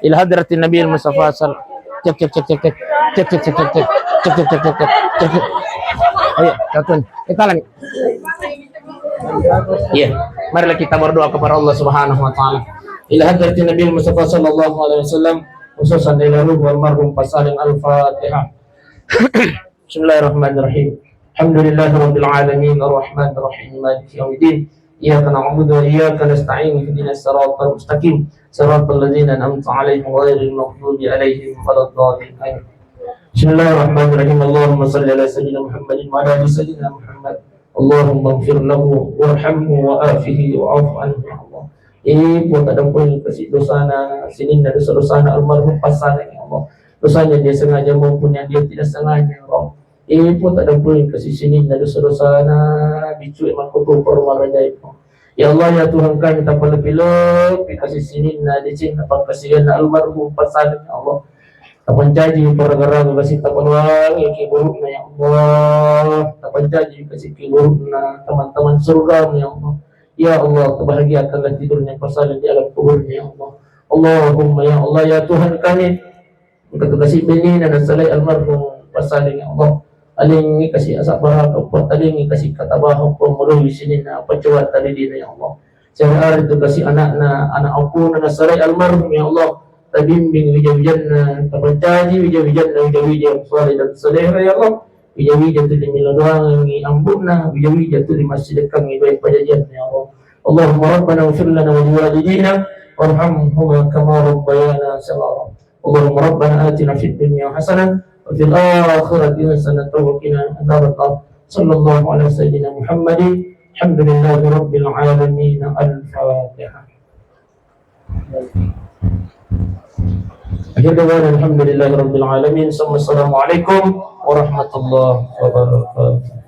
Ila hadratin Nabi Mustafa sal-, cek, cek, cek, cek, cek. Cek, cek, cek, cek, cek. Cek, cek, cek, cek, cek. Ayo, satu. Kita lagi. Iya, marilah kita berdoa kepada Allah Subhanahu wa Ta'ala. Ila hadratin Nabi Mustafa sallallahu alaihi wasallam, khususan ila ruh almarhum Pasaling. Al-Fatihah. Bismillahirrahmanirrahim. Alhamdulillahirabbil alamin, arrahmanirrahim, maliki yaumiddin. Iyyaka na'budu wa iyyaka nasta'in, ihdinas siratal mustaqim, siratal ladzina an'amta 'alaihim ghairil maghdubi 'alaihim waladdallin. Amin. Bismillahirrahmanirrahim. Allahumma shalli ala sayyidina Muhammadin wa ala ali sayyidina Muhammad. Allahumma ighfir lahu warhamhu wa afihi wa'fu anhu, ya Allah. Eh, Puang, tadampui kasi dosana, sininna dosa-dosana almarhum Pasaling, ya Allah. Dosanya dia sengaja maupun yang dia tidak sengaja, ya Allah. Eh, Puang, tadampui kasi sininna dosa-dosana, biccu e makkutu perwarajai, ya Allah. Ya Allah, ya Tuhan kami, tapalebbi-lebbi kasi sininna, decenna, pangkasiwianna almarhum Pasaling, ya Allah. Tapancaji paraga-raga kasi, tapaluangi ki burukna, ya Allah. Tapancaji kasi ki burukna teman-teman surgamu, ya Allah. Ya Allah, kebahagiakanlah tidurnya Pasaling di alam kuburnya, ya Allah. Allahumma, ya Allah, ya Tuhan kami, engka tu kasi benina nasalai almarhum Pasaling, ya Allah. Alengi kasi asabbaraka, Puang, talengi kasi katabaha, Puang, moloi sininna pacoa tadidina, ya Allah. Siaga ari tu kasi anakna, anak apuna nasalai almarhum, ya Allah. Tabimbing wija-wijanna, tapancaji wija-wijanna, wija-wija yang saleh dan saleha, ya Allah. Wija-wija tu dimillau doangi ambu'na, wija-wija tu dimassidekkangi baik pajajianna, ya Allah. Allahumma rabbana ighfir lana wa liwalidina warhamhuma kama rabbayana shighara. Allahumma rabbana atina fid dunya hasanah wa fil akhirati hasanah wa qina adzabannar. Sallallahu ala sayyidina Muhammadin. Alhamdulillahi rabbil alamin. Al-Fatihah. Akhir da'wana alhamdulillahi rabbil alamin. Summa assalamualaikum warahmatullahi wabarakatuh.